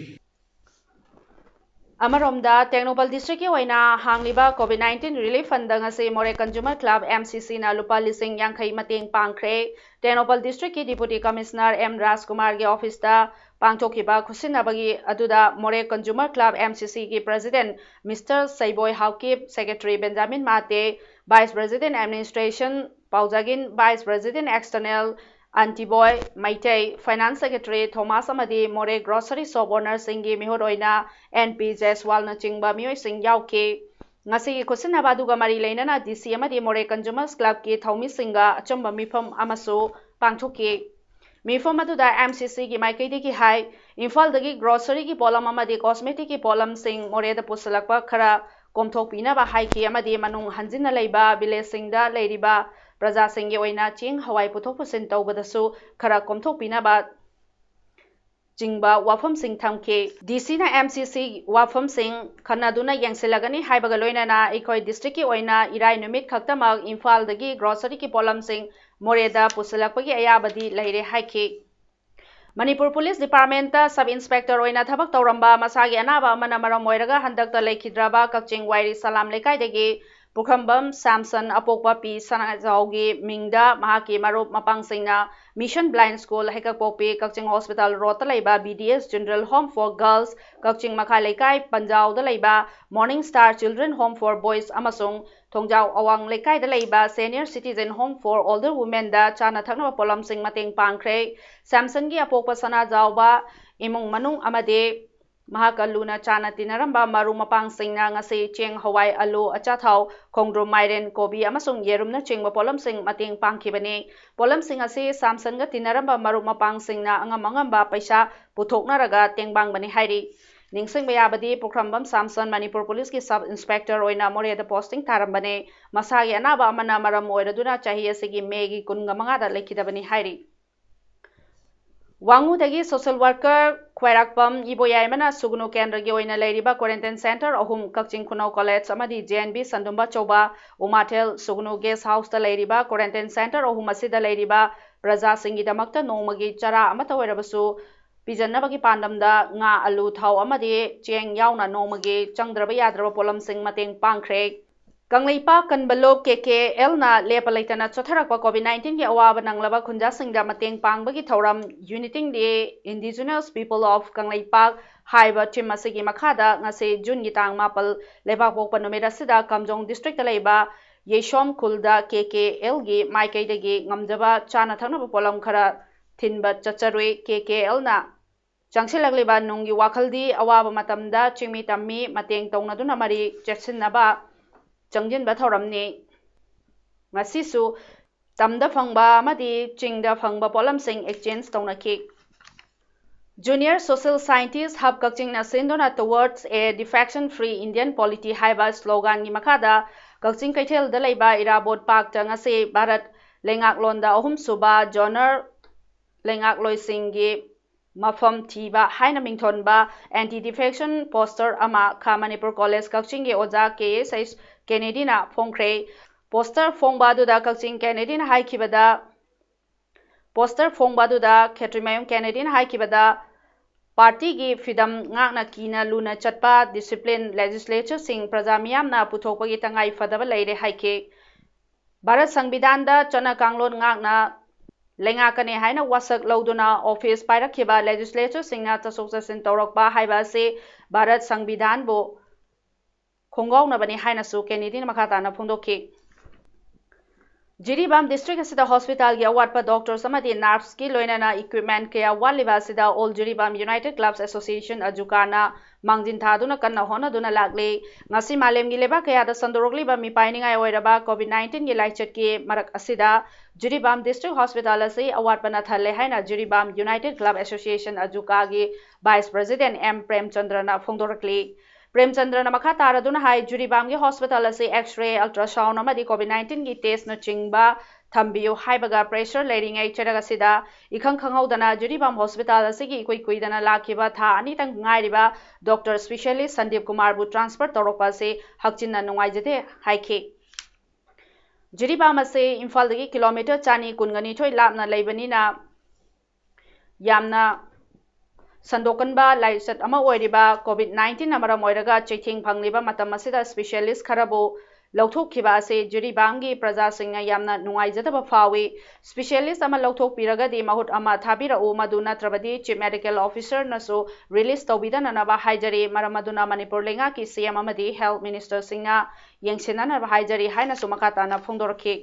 ꯑꯃꯔꯣꯝꯗ, ꯇꯦꯡꯅꯧꯄꯜ ꯗꯤꯁꯇ꯭ꯔꯤꯛꯀꯤ ꯑꯣꯏꯅ ꯍꯥꯡꯂꯤꯕ COVID nineteen Relief Fund ꯉꯁꯤ ꯃꯣꯔꯦ Consumer Club, M C C ꯅ ꯂꯨꯄꯥ ꯂꯤꯁꯤꯡ ꯌꯥꯡꯈꯩ ꯃꯇꯦꯡ ꯄꯥꯡꯈ꯭ꯔꯦ꯫ ꯇꯦꯡꯅꯧꯄꯜ ꯗꯤꯁꯇ꯭ꯔꯤꯛꯀꯤ Deputy Commissioner M ꯔꯥꯖꯀꯨꯃꯥꯔꯒꯤ ꯑꯣꯐꯤꯁꯇ ꯄꯥꯡꯊꯣꯛꯈꯤꯕ ꯈꯨꯠꯁꯤꯟꯅꯕꯒꯤ ꯑꯗꯨꯗ ꯃꯣꯔꯦ Consumer Club, M C C ꯒꯤ President Mister Seiboi Haokip, Secretary Benjamin Mate, Vice President Administration Paojagin, Vice President External Antiboi Meitei, Finance Secretary Thomas ꯑꯃꯗꯤ ꯃꯣꯔꯦ Grocery Shop Ownerꯁꯤꯡꯒꯤ ꯃꯤꯍꯨꯠ ꯑꯣꯏꯅ ꯑꯦꯟ ꯄꯤ ꯖꯦꯁꯋꯥꯜꯅꯆꯤꯡꯕ ꯃꯤꯑꯣꯏꯁꯤꯡ ꯌꯥꯎꯈꯤ꯫ ꯉꯁꯤꯒꯤ ꯈꯨꯠꯁꯤꯟꯅꯕ ꯑꯗꯨꯒ ꯃꯔꯤ ꯂꯩꯅꯅ D C ꯑꯃꯗꯤ ꯃꯣꯔꯦ Consumers Clubꯀꯤ ꯊꯧꯃꯤꯁꯤꯡꯒ ꯑꯆꯨꯝꯕ ꯃꯤꯐꯝ ꯑꯃꯁꯨ ꯄꯥꯡꯊꯣꯛꯈꯤ꯫ ꯃꯤꯐꯝ ꯑꯗꯨꯗ M C Cꯒꯤ ꯃꯥꯏꯀꯩꯗꯒꯤ ꯍꯥꯏ, ꯏꯝꯐꯥꯜꯗꯒꯤ groceryꯒꯤ ꯄꯣꯠꯂꯝ ꯑꯃꯗꯤ cosmeticꯀꯤ ꯄꯣꯠꯂꯝꯁꯤꯡ ꯃꯣꯔꯦꯗ ꯄꯨꯁꯤꯜꯂꯛꯄ ꯈꯔ ꯀꯣꯝꯊꯣꯛꯄꯤꯅꯕ ꯍꯥꯏꯈꯤ ꯑꯃꯗꯤ ꯃꯅꯨꯡ ꯍꯟꯖꯤꯟꯅ ꯂꯩꯕ villageꯁꯤꯡꯗ ꯂꯩꯔꯤꯕ ꯄ꯭ꯔꯖꯥꯁꯤꯡꯒꯤ ꯑꯣꯏꯅ ꯆꯦꯡ ꯍꯋꯥꯏ ꯄꯨꯊꯣꯛ ꯄꯨꯁꯤꯟ ꯇꯧꯕꯗꯁꯨ ꯈꯔ ꯀꯣꯝꯊꯣꯛꯄꯤꯅꯕ ꯆꯤꯡꯕ ꯋꯥꯐꯝꯁꯤꯡ ꯊꯝꯈꯤ꯫ D Cꯅ M C C ꯋꯥꯐꯝꯁꯤꯡ ꯈꯟꯅꯗꯨꯅ ꯌꯦꯡꯁꯤꯜꯂꯒꯅꯤ ꯍꯥꯏꯕꯒ ꯂꯣꯏꯅꯅ ꯑꯩꯈꯣꯏ districtꯀꯤ ꯑꯣꯏꯅ ꯏꯔꯥꯏ ꯅꯨꯃꯤꯠ ꯈꯛꯇꯃꯛ ꯏꯝꯐꯥꯜꯗꯒꯤ groceryꯒꯤ ꯄꯣꯠꯂꯝꯁꯤꯡ ꯃꯣꯔꯦꯗ ꯄꯨꯁꯤꯜꯂꯛꯄꯒꯤ ꯑꯌꯥꯕꯗꯤ ꯂꯩꯔꯦ ꯍꯥꯏꯈꯤ꯫ ꯃꯅꯤꯄꯨꯔ Police Departmentꯇ Sub Inspector ꯑꯣꯏꯅ ꯊꯕꯛ ꯇꯧꯔꯝꯕ ꯃꯁꯥꯒꯤ ꯑꯅꯥꯕ ꯑꯃꯅ ꯃꯔꯝ ꯑꯣꯏꯔꯒ ꯍꯟꯗꯛꯇ ꯂꯩꯈꯤꯗ꯭ꯔꯕ ꯀꯛꯆꯤꯡ ꯋꯥꯏꯔꯤ ꯁꯂꯥꯝ ꯂꯩꯀꯥꯏꯗꯒꯤ ꯄꯨꯈ꯭ꯔꯝꯕꯝ ꯁꯥꯝꯁꯟ ꯑꯄꯣꯛꯄ ꯄꯤ ꯁꯅꯥꯖꯥꯎꯒꯤ ꯃꯤꯡꯗ ꯃꯍꯥꯛꯀꯤ ꯃꯔꯨꯞ ꯃꯄꯥꯡꯁꯤꯡꯅ Mission Blind School, ꯍꯩꯀꯛꯄꯣꯛꯄꯤ, ꯀꯛꯆꯤꯡ Hospital Roadꯇ ꯂꯩꯕ B D S General Home for Girls, ꯀꯛꯆꯤꯡ ꯃꯈꯥ ꯂꯩꯀꯥꯏ ꯄꯟꯖꯥꯎꯗ ꯂꯩꯕ Morning Star Children Home for Boys ꯑꯃꯁꯨꯡ ꯊꯣꯡꯖꯥꯎ ꯑꯋꯥꯡ ꯂꯩꯀꯥꯏꯗ ꯂꯩꯕ Senior Citizen Home for Older Womenꯗ ꯆꯥꯅ ꯊꯛꯅꯕ ꯄꯣꯠꯂꯝꯁꯤꯡ ꯃꯇꯦꯡ ꯄꯥꯡꯈ꯭ꯔꯦ꯫ ꯁꯥꯝꯁꯟꯒꯤ ꯑꯄꯣꯛꯄ ꯁꯅꯥꯖꯥꯎꯕ ꯏꯃꯨꯡ ꯃꯅꯨꯡ ꯑꯃꯗꯤ ꯃꯍꯥꯛꯀ ꯂꯨꯅ ꯆꯥꯟꯅ ꯇꯤꯟꯅꯔꯝꯕ ꯃꯔꯨꯞ ꯃꯄꯥꯡꯁꯤꯡꯅ ꯉꯁꯤ ꯆꯦꯡ, ꯍꯋꯥꯏ, ꯑꯂꯨ, ꯑꯆꯥꯊꯥꯎ, ꯈꯣꯡꯗ꯭ꯔꯨꯝ, ꯃꯥꯏꯔꯦꯟ, ꯀꯣꯕꯤ ꯑꯃꯁꯨꯡ ꯌꯦꯔꯨꯝꯅꯆꯤꯡꯕ ꯄꯣꯠꯂꯝꯁꯤꯡ ꯃꯇꯦꯡ ꯄꯥꯡꯈꯤꯕꯅꯤ꯫ ꯄꯣꯠꯂꯝꯁꯤꯡ ꯑꯁꯤ ꯁꯥꯝꯁꯟꯒ ꯇꯤꯟꯅꯔꯝꯕ ꯃꯔꯨꯞ ꯃꯄꯥꯡꯁꯤꯡꯅ ꯑꯉꯝ ꯑꯉꯝꯕ ꯄꯩꯁꯥ ꯄꯨꯊꯣꯛꯅꯔꯒ ꯇꯦꯡꯕꯥꯡꯕꯅꯤ ꯍꯥꯏꯔꯤ꯫ ꯅꯤꯡꯁꯤꯡꯕ ꯌꯥꯕꯗꯤ, ꯄꯨꯈ꯭ꯔꯝꯕꯝ ꯁꯥꯝꯁꯟ ꯃꯅꯤꯄꯨꯔ Policeꯀꯤ Sub Inspector ꯑꯣꯏꯅ ꯃꯣꯔꯦꯗ posting ꯇꯥꯔꯝꯕꯅꯤ꯫ ꯃꯁꯥꯒꯤ ꯑꯅꯥꯕ ꯑꯃꯅ ꯃꯔꯝ ꯑꯣꯏꯔꯗꯨꯅ ꯆꯍꯤ ꯑꯁꯤꯒꯤ Mayꯒꯤ ꯀꯨꯟꯒ ꯃꯉꯥꯗ ꯂꯩꯈꯤꯗꯕꯅꯤ ꯍꯥꯏꯔꯤ꯫ ꯋꯥꯉꯨꯗꯒꯤ social worker ꯈ꯭ꯋꯥꯏꯔꯥꯛꯄꯝ ꯏꯕꯣꯌꯥꯏꯃꯅ ꯁꯨꯒꯅꯨ ꯀꯦꯟꯗ꯭ꯔꯒꯤ ꯑꯣꯏꯅ ꯂꯩꯔꯤꯕ quarantine centre ꯑꯍꯨꯝ, ꯀꯛꯆꯤꯡ ꯈꯨꯅꯧ College ꯑꯃꯗꯤ J N V ꯁꯟꯗꯨꯝꯕ ꯑꯆꯧꯕ, ꯎꯃꯥꯊꯦꯜ ꯁꯨꯒꯅꯨ Guest Houseꯇ ꯂꯩꯔꯤꯕ quarantine centre ꯑꯍꯨꯝ ꯑꯁꯤꯗ ꯂꯩꯔꯤꯕ ꯄ꯭ꯔꯖꯥꯁꯤꯡꯒꯤꯗꯃꯛꯇ ꯅꯣꯡꯃꯒꯤ ꯆꯔꯥ ꯑꯃꯠꯇ ꯑꯣꯏꯔꯕꯁꯨ ꯄꯤꯖꯅꯕꯒꯤ ꯄꯥꯟꯗꯝꯗ ꯉꯥ, ꯑꯂꯨ, ꯊꯥꯎ ꯑꯃꯗꯤ ꯆꯦꯡ ꯌꯥꯎꯅ ꯅꯣꯡꯃꯒꯤ ꯆꯪꯗ꯭ꯔꯕ ꯌꯥꯗ꯭ꯔꯕ ꯄꯣꯠꯂꯝꯁꯤꯡ ꯃꯇꯦꯡ ꯄꯥꯡꯈ꯭ꯔꯦ꯫ ꯀꯪꯂꯩꯄꯥꯛ ꯀꯟꯕꯂꯣꯛ ꯀꯦ ꯀꯦ ꯑꯦꯜꯅ ꯂꯦꯞꯄ ꯂꯩꯇꯅ ꯆꯠꯊꯔꯛꯄ ꯀꯣꯚꯤꯗ ꯅꯥꯏꯟꯇꯤꯟꯒꯤ ꯑꯋꯥꯕ ꯅꯪꯂꯕ ꯈꯨꯟꯖꯥꯁꯤꯡꯗ ꯃꯇꯦꯡ ꯄꯥꯡꯕꯒꯤ ꯊꯧꯔꯝ Uniting the Indigenous People of Kangleipak ꯍꯥꯏꯕ ꯊꯤꯝ ꯑꯁꯤꯒꯤ ꯃꯈꯥꯗ ꯉꯁꯤ ꯖꯨꯟꯒꯤ ꯇꯥꯡ ꯃꯥꯄꯜ ꯂꯩꯕꯥꯛꯄꯣꯛꯄ ꯅꯨꯃꯤꯠ ꯑꯁꯤꯗ ꯀꯥꯝꯖꯣꯡ ꯗꯤꯁꯇ꯭ꯔꯤꯛꯇ ꯂꯩꯕ ꯌꯦꯁꯣꯝ ꯈꯨꯜꯗ ꯀꯦ ꯀꯦ ꯑꯦꯜꯒꯤ ꯃꯥꯏꯀꯩꯗꯒꯤ ꯉꯝꯖꯕ ꯆꯥꯅ ꯊꯛꯅꯕ ꯄꯣꯠꯂꯝ ꯈꯔ ꯊꯤꯟꯕ ꯆꯠꯆꯔꯨꯏ꯫ ꯀꯦ ꯀꯦ ꯑꯦꯜꯅ ꯆꯪꯁꯤꯜꯂꯛꯂꯤꯕ ꯅꯨꯡꯒꯤ ꯋꯥꯈꯜꯗꯤ ꯑꯋꯥꯕ ꯃꯇꯝꯗ ꯆꯤꯡꯃꯤ ꯇꯝꯃꯤ ꯃꯇꯦꯡ ꯇꯧꯅꯗꯨꯅ ꯃꯔꯤ ꯆꯦꯠꯁꯤꯟꯅꯕ ꯆꯪꯁꯤꯟꯕ ꯊꯧꯔꯝꯅꯤ꯫ ꯉꯁꯤꯁꯨ ꯇꯝꯗ ꯐꯪꯕ ꯑꯃꯗꯤ ꯆꯤꯡꯗ ꯐꯪꯕ ꯄꯣꯠꯂꯝꯁꯤꯡ exchange ꯇꯧꯅꯈꯤ꯫ Junior Social Scientist Hub ꯀꯛꯆꯤꯡꯅ ꯁꯤꯟꯗꯨꯅ Towards a Defection Free Indian Polity ꯍꯥꯏꯕ sloganꯒꯤ ꯃꯈꯥꯗ ꯀꯛꯆꯤꯡ ꯀꯩꯊꯦꯜꯗ ꯂꯩꯕ ꯏꯔꯥꯕꯣꯠ ꯄꯥꯔꯛꯇ ꯉꯁꯤ ꯚꯥꯔꯠ ꯂꯩꯉꯥꯛꯂꯣꯟꯗ ꯑꯍꯨꯝꯁꯨꯕ Zonal ꯂꯩꯉꯥꯛꯂꯣꯏꯁꯤꯡꯒꯤ ꯃꯐꯝ ꯊꯤꯕ ꯍꯥꯏꯅ ꯃꯤꯡꯊꯣꯟꯕ anti defection poster ꯑꯃ ꯈꯥ ꯃꯅꯤꯄꯨꯔ ꯀꯣꯂꯦꯖ ꯀꯛꯆꯤꯡꯒꯤ ꯑꯣꯖꯥ ꯀꯦ ꯑꯦꯁ ꯑꯩꯆ ꯀꯦꯅꯦꯗꯤꯅ ꯐꯣꯡꯈ꯭ꯔꯦ꯫ Poster ꯐꯣꯡꯕ ꯑꯗꯨꯗ ꯀꯛꯆꯤꯡ ꯀꯦꯅꯦꯗꯤꯅ ꯍꯥꯏꯈꯤꯕꯗ, poster ꯐꯣꯡꯕ ꯑꯗꯨꯗ ꯈꯦꯇ꯭ꯔꯤꯃꯌꯨꯝ ꯀꯦꯅꯦꯗꯤꯅ ꯍꯥꯏꯈꯤꯕꯗ, partyꯒꯤ ꯐꯤꯗꯝ ꯉꯥꯛꯅ ꯀꯤꯅ ꯂꯨꯅ ꯆꯠꯄ discipline legislatureꯁꯤꯡ ꯄ꯭ꯔꯖꯥ ꯃꯤꯌꯥꯝꯅ ꯄꯨꯊꯣꯛꯄꯒꯤ ꯇꯉꯥꯏ ꯐꯗꯕ ꯂꯩꯔꯦ ꯍꯥꯏꯈꯤ꯫ ꯚꯥꯔꯠ ꯁꯪꯕꯤꯙꯥꯟꯗ ꯆꯠꯅ ꯀꯥꯡꯂꯣꯟ ꯉꯥꯛꯅ ꯂꯩꯉꯥꯛꯀꯅꯤ ꯍꯥꯏꯅ ꯋꯥꯁꯛ ꯂꯧꯗꯨꯅ office ꯄꯥꯏꯔꯛꯈꯤꯕ legislatureꯁꯤꯡꯅ ꯆꯠꯊꯣꯛ ꯆꯠꯁꯤꯟ ꯇꯧꯔꯛꯄ ꯍꯥꯏꯕ ꯑꯁꯤ ꯚꯥꯔꯠ ꯁꯪꯕꯤꯙꯥꯟꯕꯨ ꯈꯣꯡꯒꯥꯎꯅꯕꯅꯤ ꯍꯥꯏꯅꯁꯨ ꯀꯦꯅꯦꯗꯤꯅ ꯃꯈꯥ ꯇꯥꯅ ꯐꯣꯡꯗꯣꯛꯈꯤ꯫ ꯖꯤꯔꯤꯕꯥꯝ district ꯑꯁꯤꯗ hospitalꯒꯤ ꯑꯋꯥꯠꯄ doctors ꯑꯃꯗꯤ nurseꯀꯤ ꯂꯣꯏꯅꯅ equipment ꯀꯌꯥ ꯋꯥꯠꯂꯤꯕ ꯑꯁꯤꯗ All Jiribam United Clubs Association, ꯑꯖꯨꯀꯥꯅ ꯃꯥꯡꯖꯤꯟ ꯊꯥꯗꯨꯅ ꯀꯟꯅ ꯍꯣꯠꯅꯗꯨꯅ ꯂꯥꯛꯂꯤ꯫ ꯉꯁꯤ ꯃꯥꯂꯦꯝꯒꯤ ꯂꯩꯕꯥꯛ ꯀꯌꯥꯗ ꯁꯟꯗꯣꯔꯛꯂꯤꯕ ꯃꯤꯄꯥꯏꯅꯤꯡꯉꯥꯏ ꯑꯣꯏꯔꯕ COVID nineteenꯒꯤ ꯂꯥꯏꯆꯠꯀꯤ ꯃꯔꯛ ꯑꯁꯤꯗ ꯖꯤꯔꯤꯕꯥꯝ district hospital ꯑꯁꯤ ꯑꯋꯥꯠꯄꯅ ꯊꯜꯂꯦ ꯍꯥꯏꯅ ꯖꯤꯔꯤꯕꯥꯝ United Club Association, ꯑꯖꯨꯀꯥꯒꯤ vice president ꯑꯦꯝ ꯄ꯭ꯔꯦꯝꯆꯟꯗ꯭ꯔꯅ ꯐꯣꯡꯗꯣꯔꯛꯂꯤ꯫ ꯄ꯭ꯔꯦꯝꯆꯟꯗ꯭ꯔꯅ ꯃꯈꯥ ꯇꯥꯔꯗꯨꯅ ꯍꯥꯏ, ꯖꯤꯔꯤꯕꯥꯝꯒꯤ hospital ꯑꯁꯤ X-ray, ultrasound ꯑꯃꯗꯤ COVID nineteenꯒꯤ testꯅꯆꯤꯡꯕ ꯊꯝꯕꯤꯌꯨ ꯍꯥꯏꯕꯒ pressure ꯂꯩꯔꯤꯉꯩ ꯆꯩꯔꯛ ꯑꯁꯤꯗ ꯏꯈꯪ ꯈꯪꯍꯧꯗꯅ ꯖꯤꯔꯤꯕꯥꯝ hospital ꯑꯁꯤꯒꯤ ꯏꯀꯨꯏ ꯀꯨꯏꯗꯅ ꯂꯥꯛꯈꯤꯕ ꯊꯥ ꯑꯅꯤꯇꯪ ꯉꯥꯏꯔꯤꯕ doctor specialist ꯁꯟꯗꯤꯞ ꯀꯨꯃꯥꯔꯕꯨ transfer ꯇꯧꯔꯛꯄ ꯑꯁꯤ ꯍꯛꯆꯤꯟꯅ ꯅꯨꯡꯉꯥꯏꯖꯗꯦ ꯍꯥꯏꯈꯤ꯫ ꯖꯤꯔꯤꯕꯥꯝ ꯑꯁꯤ ꯏꯝꯐꯥꯜꯗꯒꯤ kilometre ꯆꯅꯤ ꯀꯨꯟꯒ ꯅꯤꯊꯣꯏ ꯂꯥꯞꯅ ꯂꯩꯕꯅꯤꯅ ꯌꯥꯝꯅ ꯁꯟꯗꯣꯛꯀꯟꯕ ꯂꯥꯏꯆꯠ ꯑꯃ ꯑꯣꯏꯔꯤꯕ COVID nineteenꯅ ꯃꯔꯝ ꯑꯣꯏꯔꯒ ꯆꯩꯊꯦꯡ ꯐꯪꯂꯤꯕ ꯃꯇꯝ ꯑꯁꯤꯗ specialist ꯈꯔꯕꯨ ꯂꯧꯊꯣꯛꯈꯤꯕ ꯑꯁꯤ ꯖꯤꯔꯤꯕꯥꯝꯒꯤ ꯄ꯭ꯔꯖꯥꯁꯤꯡꯅ ꯌꯥꯝꯅ ꯅꯨꯡꯉꯥꯏꯖꯗꯕ ꯐꯥꯎꯏ꯫ Specialist ꯑꯃ ꯂꯧꯊꯣꯛꯄꯤꯔꯒꯗꯤ ꯃꯍꯨꯠ ꯑꯃ ꯊꯥꯕꯤꯔꯛꯎ, ꯃꯗꯨ ꯅꯠꯇ꯭ꯔꯕꯗꯤ Chief Medical Officerꯅꯁꯨ release ꯇꯧꯕꯤꯗꯅꯅꯕ ꯍꯥꯏꯖꯔꯤ꯫ ꯃꯔꯝ ꯑꯗꯨꯅ ꯃꯅꯤꯄꯨꯔ ꯂꯩꯉꯥꯛꯀꯤ CM ꯑꯃꯗꯤ Health Ministerꯁꯤꯡꯅ ꯌꯦꯡꯁꯤꯟꯅꯅꯕ ꯍꯥꯏꯖꯔꯤ ꯍꯥꯏꯅꯁꯨ ꯃꯈꯥ ꯇꯥꯅ ꯐꯣꯡꯗꯣꯔꯛꯈꯤ꯫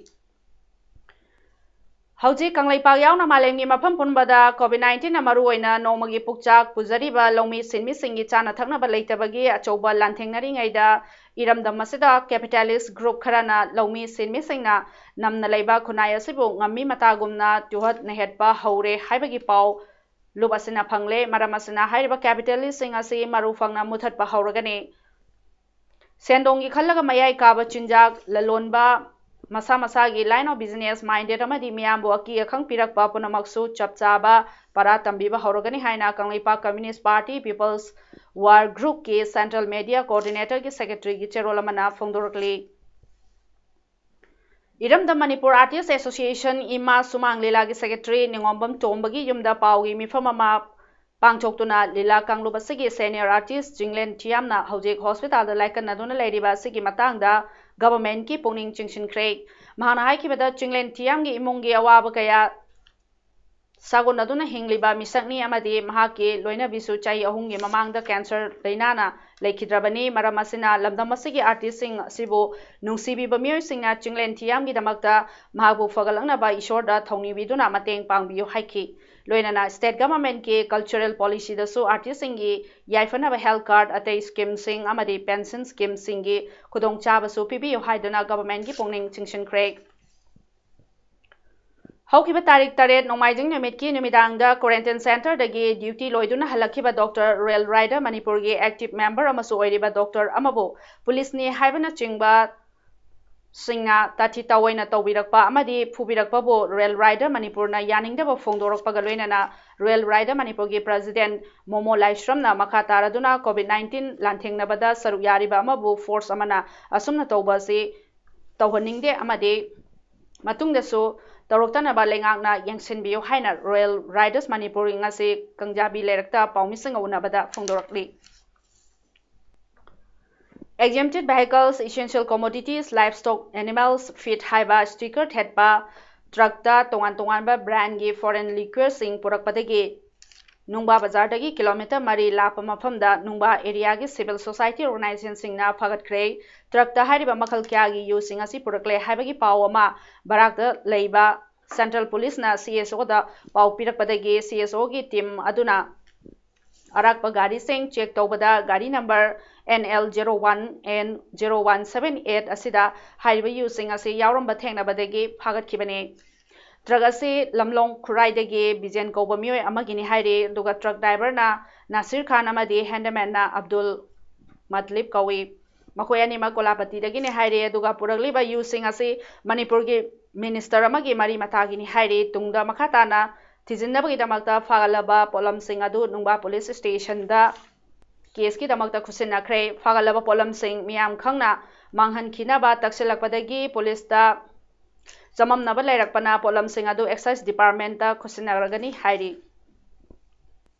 ꯍꯧꯖꯤꯛ ꯀꯪꯂꯩꯄꯥꯛ ꯌꯥꯎꯅ ꯃꯥꯂꯦꯝꯒꯤ ꯃꯐꯝ ꯄꯨꯝꯕꯗ COVID nineteenꯅ ꯃꯔꯨꯑꯣꯏꯅ ꯅꯣꯡꯃꯒꯤ ꯄꯨꯛꯆꯥꯛ ꯄꯨꯖꯔꯤꯕ ꯂꯧꯃꯤ ꯁꯤꯟꯃꯤꯁꯤꯡꯒꯤ ꯆꯥꯅ ꯊꯛꯅꯕ ꯂꯩꯇꯕꯒꯤ ꯑꯆꯧꯕ ꯂꯥꯟꯊꯦꯡꯅꯔꯤꯉꯩꯗ, ꯏꯔꯝꯗꯝ ꯑꯁꯤꯗ capitalist group ꯈꯔꯅ ꯂꯧꯃꯤ ꯁꯤꯟꯃꯤꯁꯤꯡꯅ ꯅꯝꯅ ꯂꯩꯕ ꯈꯨꯟꯅꯥꯏ ꯑꯁꯤꯕꯨ ꯉꯝꯃꯤ ꯃꯇꯥꯒꯨꯝꯅ ꯇꯨꯍꯠ ꯅꯩꯍꯠꯄ ꯍꯧꯔꯦ ꯍꯥꯏꯕꯒꯤ ꯄꯥꯎ ꯂꯨꯞ ꯑꯁꯤꯅ ꯐꯪꯂꯦ꯫ ꯃꯔꯝ ꯑꯁꯤꯅ ꯍꯥꯏꯔꯤꯕ capitalistꯁꯤꯡ ꯑꯁꯤ ꯃꯔꯨ ꯐꯪꯅ ꯃꯨꯊꯠꯄ ꯍꯧꯔꯒꯅꯤ꯫ ꯁꯦꯟꯗꯣꯡꯒꯤ ꯈꯜꯂꯒ ꯃꯌꯥꯏ ꯀꯥꯕ ꯆꯤꯟꯖꯥꯛ ꯂꯂꯣꯟꯕ, ꯃꯁꯥ ꯃꯁꯥꯒꯤ line of business minded ꯑꯃꯗꯤ ꯃꯤꯌꯥꯝꯕꯨ ꯑꯀꯤ ꯑꯈꯪ ꯄꯤꯔꯛꯄ ꯄꯨꯝꯅꯃꯛꯁꯨ ꯆꯞ ꯆꯥꯕ ꯄꯔꯥ ꯇꯝꯕꯤꯕ ꯍꯧꯔꯒꯅꯤ ꯍꯥꯏꯅ Kangleipak Communist Party People's War Groupꯀꯤ Central Media Coordinatorꯒꯤ Secretaryꯒꯤ ꯆꯦꯔꯣꯜ ꯑꯃꯅ ꯐꯣꯡꯗꯣꯔꯛꯂꯤ꯫ ꯏꯔꯝꯗꯝ ꯃꯅꯤꯄꯨꯔ Artist Association, ꯏꯃꯥ ꯁꯨꯃꯥꯡ ꯂꯤꯂꯥꯒꯤ Secretary ꯅꯤꯉꯣꯝꯕꯝ ꯇꯣꯝꯕꯒꯤ ꯌꯨꯝꯗ ꯄꯥꯎꯒꯤ ꯃꯤꯐꯝ ꯑꯃ ꯄꯥꯡꯊꯣꯛꯇꯨꯅ ꯂꯤꯂꯥ ꯀꯥꯡꯂꯨꯞ ꯑꯁꯤꯒꯤ senior artist ꯆꯤꯡꯂꯦꯟ ꯊꯤꯌꯥꯝꯅ ꯍꯧꯖꯤꯛ hospitalꯗ ꯂꯥꯏꯀꯠꯅꯗꯨꯅ ꯂꯩꯔꯤꯕ ꯑꯁꯤꯒꯤ ꯃꯇꯥꯡꯗ governmentꯀꯤ ꯄꯨꯛꯅꯤꯡ ꯆꯤꯡꯁꯤꯟꯈ꯭ꯔꯦ꯫ ꯃꯍꯥꯛꯅ ꯍꯥꯏꯈꯤꯕꯗ, ꯆꯤꯡꯂꯦꯟ ꯊꯤꯌꯥꯝꯒꯤ ꯏꯃꯨꯡꯒꯤ ꯑꯋꯥꯕ ꯀꯌꯥ ꯁꯥꯒꯣꯟꯅꯗꯨꯅ ꯍꯤꯡꯂꯤꯕ ꯃꯤꯁꯛꯅꯤ ꯑꯃꯗꯤ ꯃꯍꯥꯛꯀꯤ ꯂꯣꯏꯅꯕꯤꯁꯨ ꯆꯍꯤ ꯑꯍꯨꯝꯒꯤ ꯃꯃꯥꯡꯗ cancer ꯂꯥꯏꯅꯥꯅ ꯂꯩꯈꯤꯗ꯭ꯔꯕꯅꯤ꯫ ꯃꯔꯝ ꯑꯁꯤꯅ ꯂꯝꯗꯝ ꯑꯁꯤꯒꯤ artistꯁꯤꯡ ꯑꯁꯤꯕꯨ ꯅꯨꯡꯁꯤꯕꯤꯕ ꯃꯤꯑꯣꯏꯁꯤꯡꯅ ꯆꯤꯡꯂꯦꯟ ꯊꯤꯌꯥꯝꯒꯤꯗꯃꯛꯇ ꯃꯍꯥꯛꯄꯨ ꯐꯒꯠꯂꯛꯅꯕ ꯏꯁꯣꯔꯗ ꯊꯧꯅꯤꯕꯤꯗꯨꯅ ꯃꯇꯦꯡ ꯄꯥꯡꯕꯤꯌꯨ ꯍꯥꯏꯈꯤ꯫ ꯂꯣꯏꯅꯅ state governmentꯀꯤ cultural policyꯗꯁꯨ artistꯁꯤꯡꯒꯤ ꯌꯥꯏꯐꯅꯕ health card, ꯑꯇꯩ schemeꯁꯤꯡ ꯑꯃꯗꯤ pension schemeꯁꯤꯡꯒꯤ ꯈꯨꯗꯣꯡꯆꯥꯕꯁꯨ ꯄꯤꯕꯤꯌꯨ ꯍꯥꯏꯗꯨꯅ governmentꯀꯤ ꯄꯨꯛꯅꯤꯡ ꯆꯤꯡꯁꯤꯟꯈ꯭ꯔꯦ꯫ ꯍꯧꯈꯤꯕ ꯇꯥꯔꯤꯛ ꯇꯔꯦꯠ ꯅꯣꯡꯃꯥꯏꯖꯤꯡ ꯅꯨꯃꯤꯠꯀꯤ ꯅꯨꯃꯤꯗꯥꯡꯗ quarantine centreꯗꯒꯤ duty ꯂꯣꯏꯗꯨꯅ ꯍꯜꯂꯛꯈꯤꯕ Doctor Rail Rider ꯃꯅꯤꯄꯨꯔꯒꯤ active member ꯑꯃꯁꯨ ꯑꯣꯏꯔꯤꯕ doctor ꯑꯃꯕꯨ policeꯅꯤ ꯍꯥꯏꯕꯅꯆꯤꯡꯕ ꯁꯤꯡꯅ ꯇꯥꯊꯤ ꯇꯥꯑꯣꯏꯅ ꯇꯧꯕꯤꯔꯛꯄ ꯑꯃꯗꯤ ꯐꯨꯕꯤꯔꯛꯄꯕꯨ Rail Rider ꯃꯅꯤꯄꯨꯔꯅ ꯌꯥꯅꯤꯡꯗꯕ ꯐꯣꯡꯗꯣꯔꯛꯄꯒ ꯂꯣꯏꯅꯅ Rail Rider ꯃꯅꯤꯄꯨꯔꯒꯤ president ꯃꯣꯃꯣ ꯂꯥꯏꯁ꯭ꯔꯝꯅ ꯃꯈꯥ ꯇꯥꯔꯗꯨꯅ COVID nineteen ꯂꯥꯟꯊꯦꯡꯅꯕꯗ ꯁꯔꯨꯛ ꯌꯥꯔꯤꯕ ꯑꯃꯕꯨ force ꯑꯃꯅ ꯑꯁꯨꯝꯅ ꯇꯧꯕ ꯑꯁꯤ ꯇꯧꯍꯟꯅꯤꯡꯗꯦ ꯑꯃꯗꯤ ꯃꯇꯨꯡꯗꯁꯨ ꯇꯧꯔꯛꯇꯅꯕ ꯂꯩꯉꯥꯛꯅ ꯌꯦꯡꯁꯤꯟꯕꯤꯌꯨ ꯍꯥꯏꯅ Royal Riders ꯃꯅꯤꯄꯨꯔ ꯉꯁꯤ ꯀꯪꯖꯥꯕꯤ ꯂꯩꯔꯛꯇ ꯄꯥꯎꯃꯤꯁꯤꯡꯒ ꯎꯅꯕꯗ ꯐꯣꯡꯗꯣꯔꯛꯂꯤ꯫ Exempted vehicles, essential commodities, livestock, animals, feed ꯍꯥꯏꯕ sticker ꯊꯦꯠꯄ ꯇ꯭ꯔꯛꯇ ꯇꯣꯉꯥꯟ ꯇꯣꯉꯥꯟꯕ brandꯒꯤ foreign liquorꯁꯤꯡ ꯄꯨꯔꯛꯄꯗꯒꯤ ꯅꯨꯡꯕꯥ ꯕꯖꯥꯔꯗꯒꯤ ꯀꯤꯂꯣꯃꯤꯇꯔ ꯃꯔꯤ ꯂꯥꯞꯄ ꯃꯐꯝꯗ ꯅꯨꯡꯕꯥ areaꯒꯤ civil society organizationꯁꯤꯡꯅ ꯐꯥꯒꯠꯈ꯭ꯔꯦ꯫ ꯇ꯭ꯔꯛꯇ ꯍꯥꯏꯔꯤꯕ ꯃꯈꯜ ꯀꯌꯥꯒꯤ ꯌꯨꯁꯤꯡ ꯑꯁꯤ ꯄꯨꯔꯛꯂꯦ ꯍꯥꯏꯕꯒꯤ ꯄꯥꯎ ꯑꯃ ꯕꯔꯥꯛꯇ ꯂꯩꯕ Central Policeꯅ CSOꯗ ꯄꯥꯎ ꯄꯤꯔꯛꯄꯗꯒꯤ CSOꯒꯤ team ꯑꯗꯨꯅ ꯑꯔꯥꯛꯄ ꯒꯥꯔꯤꯁꯤꯡ check ꯇꯧꯕꯗ ꯒꯥꯔꯤ number N L zero one N zero one seven eight ꯑꯁꯤꯗ ꯍꯥꯏꯔꯤꯕ ꯌꯨꯁꯤꯡ ꯑꯁꯤ ꯌꯥꯎꯔꯝꯕ ꯊꯦꯡꯅꯕꯗꯒꯤ ꯐꯥꯒꯠꯈꯤꯕꯅꯤ꯫ ꯇ꯭ꯔꯛ ꯑꯁꯤ ꯂꯝꯂꯣꯡ ꯈꯨꯔꯥꯏꯗꯒꯤ ꯕꯤꯖꯦꯟ ꯀꯧꯕ ꯃꯤꯑꯣꯏ ꯑꯃꯒꯤꯅꯤ ꯍꯥꯏꯔꯤ, ꯑꯗꯨꯒ ꯇ꯭ꯔꯛ ꯗ꯭ꯔꯥꯏꯚꯔꯅ ꯅꯥꯁꯤꯔ ꯈꯥꯟ ꯑꯃꯗꯤ ꯍꯦꯟꯗꯃꯦꯟꯅ ꯑꯕꯗꯨꯜ ꯃꯠꯂꯤꯕ ꯀꯧꯏ꯫ ꯃꯈꯣꯏ ꯑꯅꯤꯃꯛ ꯀꯣꯂꯥꯄꯇꯤꯗꯒꯤꯅꯤ ꯍꯥꯏꯔꯤ, ꯑꯗꯨꯒ ꯄꯨꯔꯛꯂꯤꯕ ꯌꯨꯁꯤꯡ ꯑꯁꯤ ꯃꯅꯤꯄꯨꯔꯒꯤ ꯃꯤꯅꯤꯁꯇꯔ ꯑꯃꯒꯤ ꯃꯔꯤ ꯃꯇꯥꯒꯤꯅꯤ ꯍꯥꯏꯔꯤ꯫ ꯇꯨꯡꯗ ꯃꯈꯥ ꯇꯥꯅ ꯊꯤꯖꯤꯟꯅꯕꯒꯤꯗꯃꯛꯇ ꯐꯥꯒꯠꯂꯕ ꯄꯣꯠꯂꯝꯁꯤꯡ ꯑꯗꯨ ꯅꯨꯡꯕꯥ ꯄꯨꯂꯤꯁ ꯁ꯭ꯇꯦꯁꯟꯗ ꯀꯦꯁꯀꯤꯗꯃꯛꯇ ꯈꯨꯠꯁꯤꯟꯅꯈ꯭ꯔꯦ꯫ ꯐꯥꯒꯠꯂꯕ ꯄꯣꯠꯂꯝꯁꯤꯡ ꯃꯤꯌꯥꯝ ꯈꯪꯅ ꯃꯥꯡꯍꯟꯈꯤꯅꯕ ꯇꯛꯁꯤꯜꯂꯛꯄꯗꯒꯤ ꯄꯨꯂꯤꯁꯇ ꯆꯃꯝꯅꯕ ꯂꯩꯔꯛꯄꯅ ꯄꯣꯠꯂꯝꯁꯤꯡ ꯑꯗꯨ ꯑꯦꯛꯁꯥꯏꯖ ꯗꯤꯄꯥꯔꯠꯃꯦꯟꯇ ꯈꯨꯠꯁꯤꯟꯅꯔꯒꯅꯤ ꯍꯥꯏꯔꯤ꯫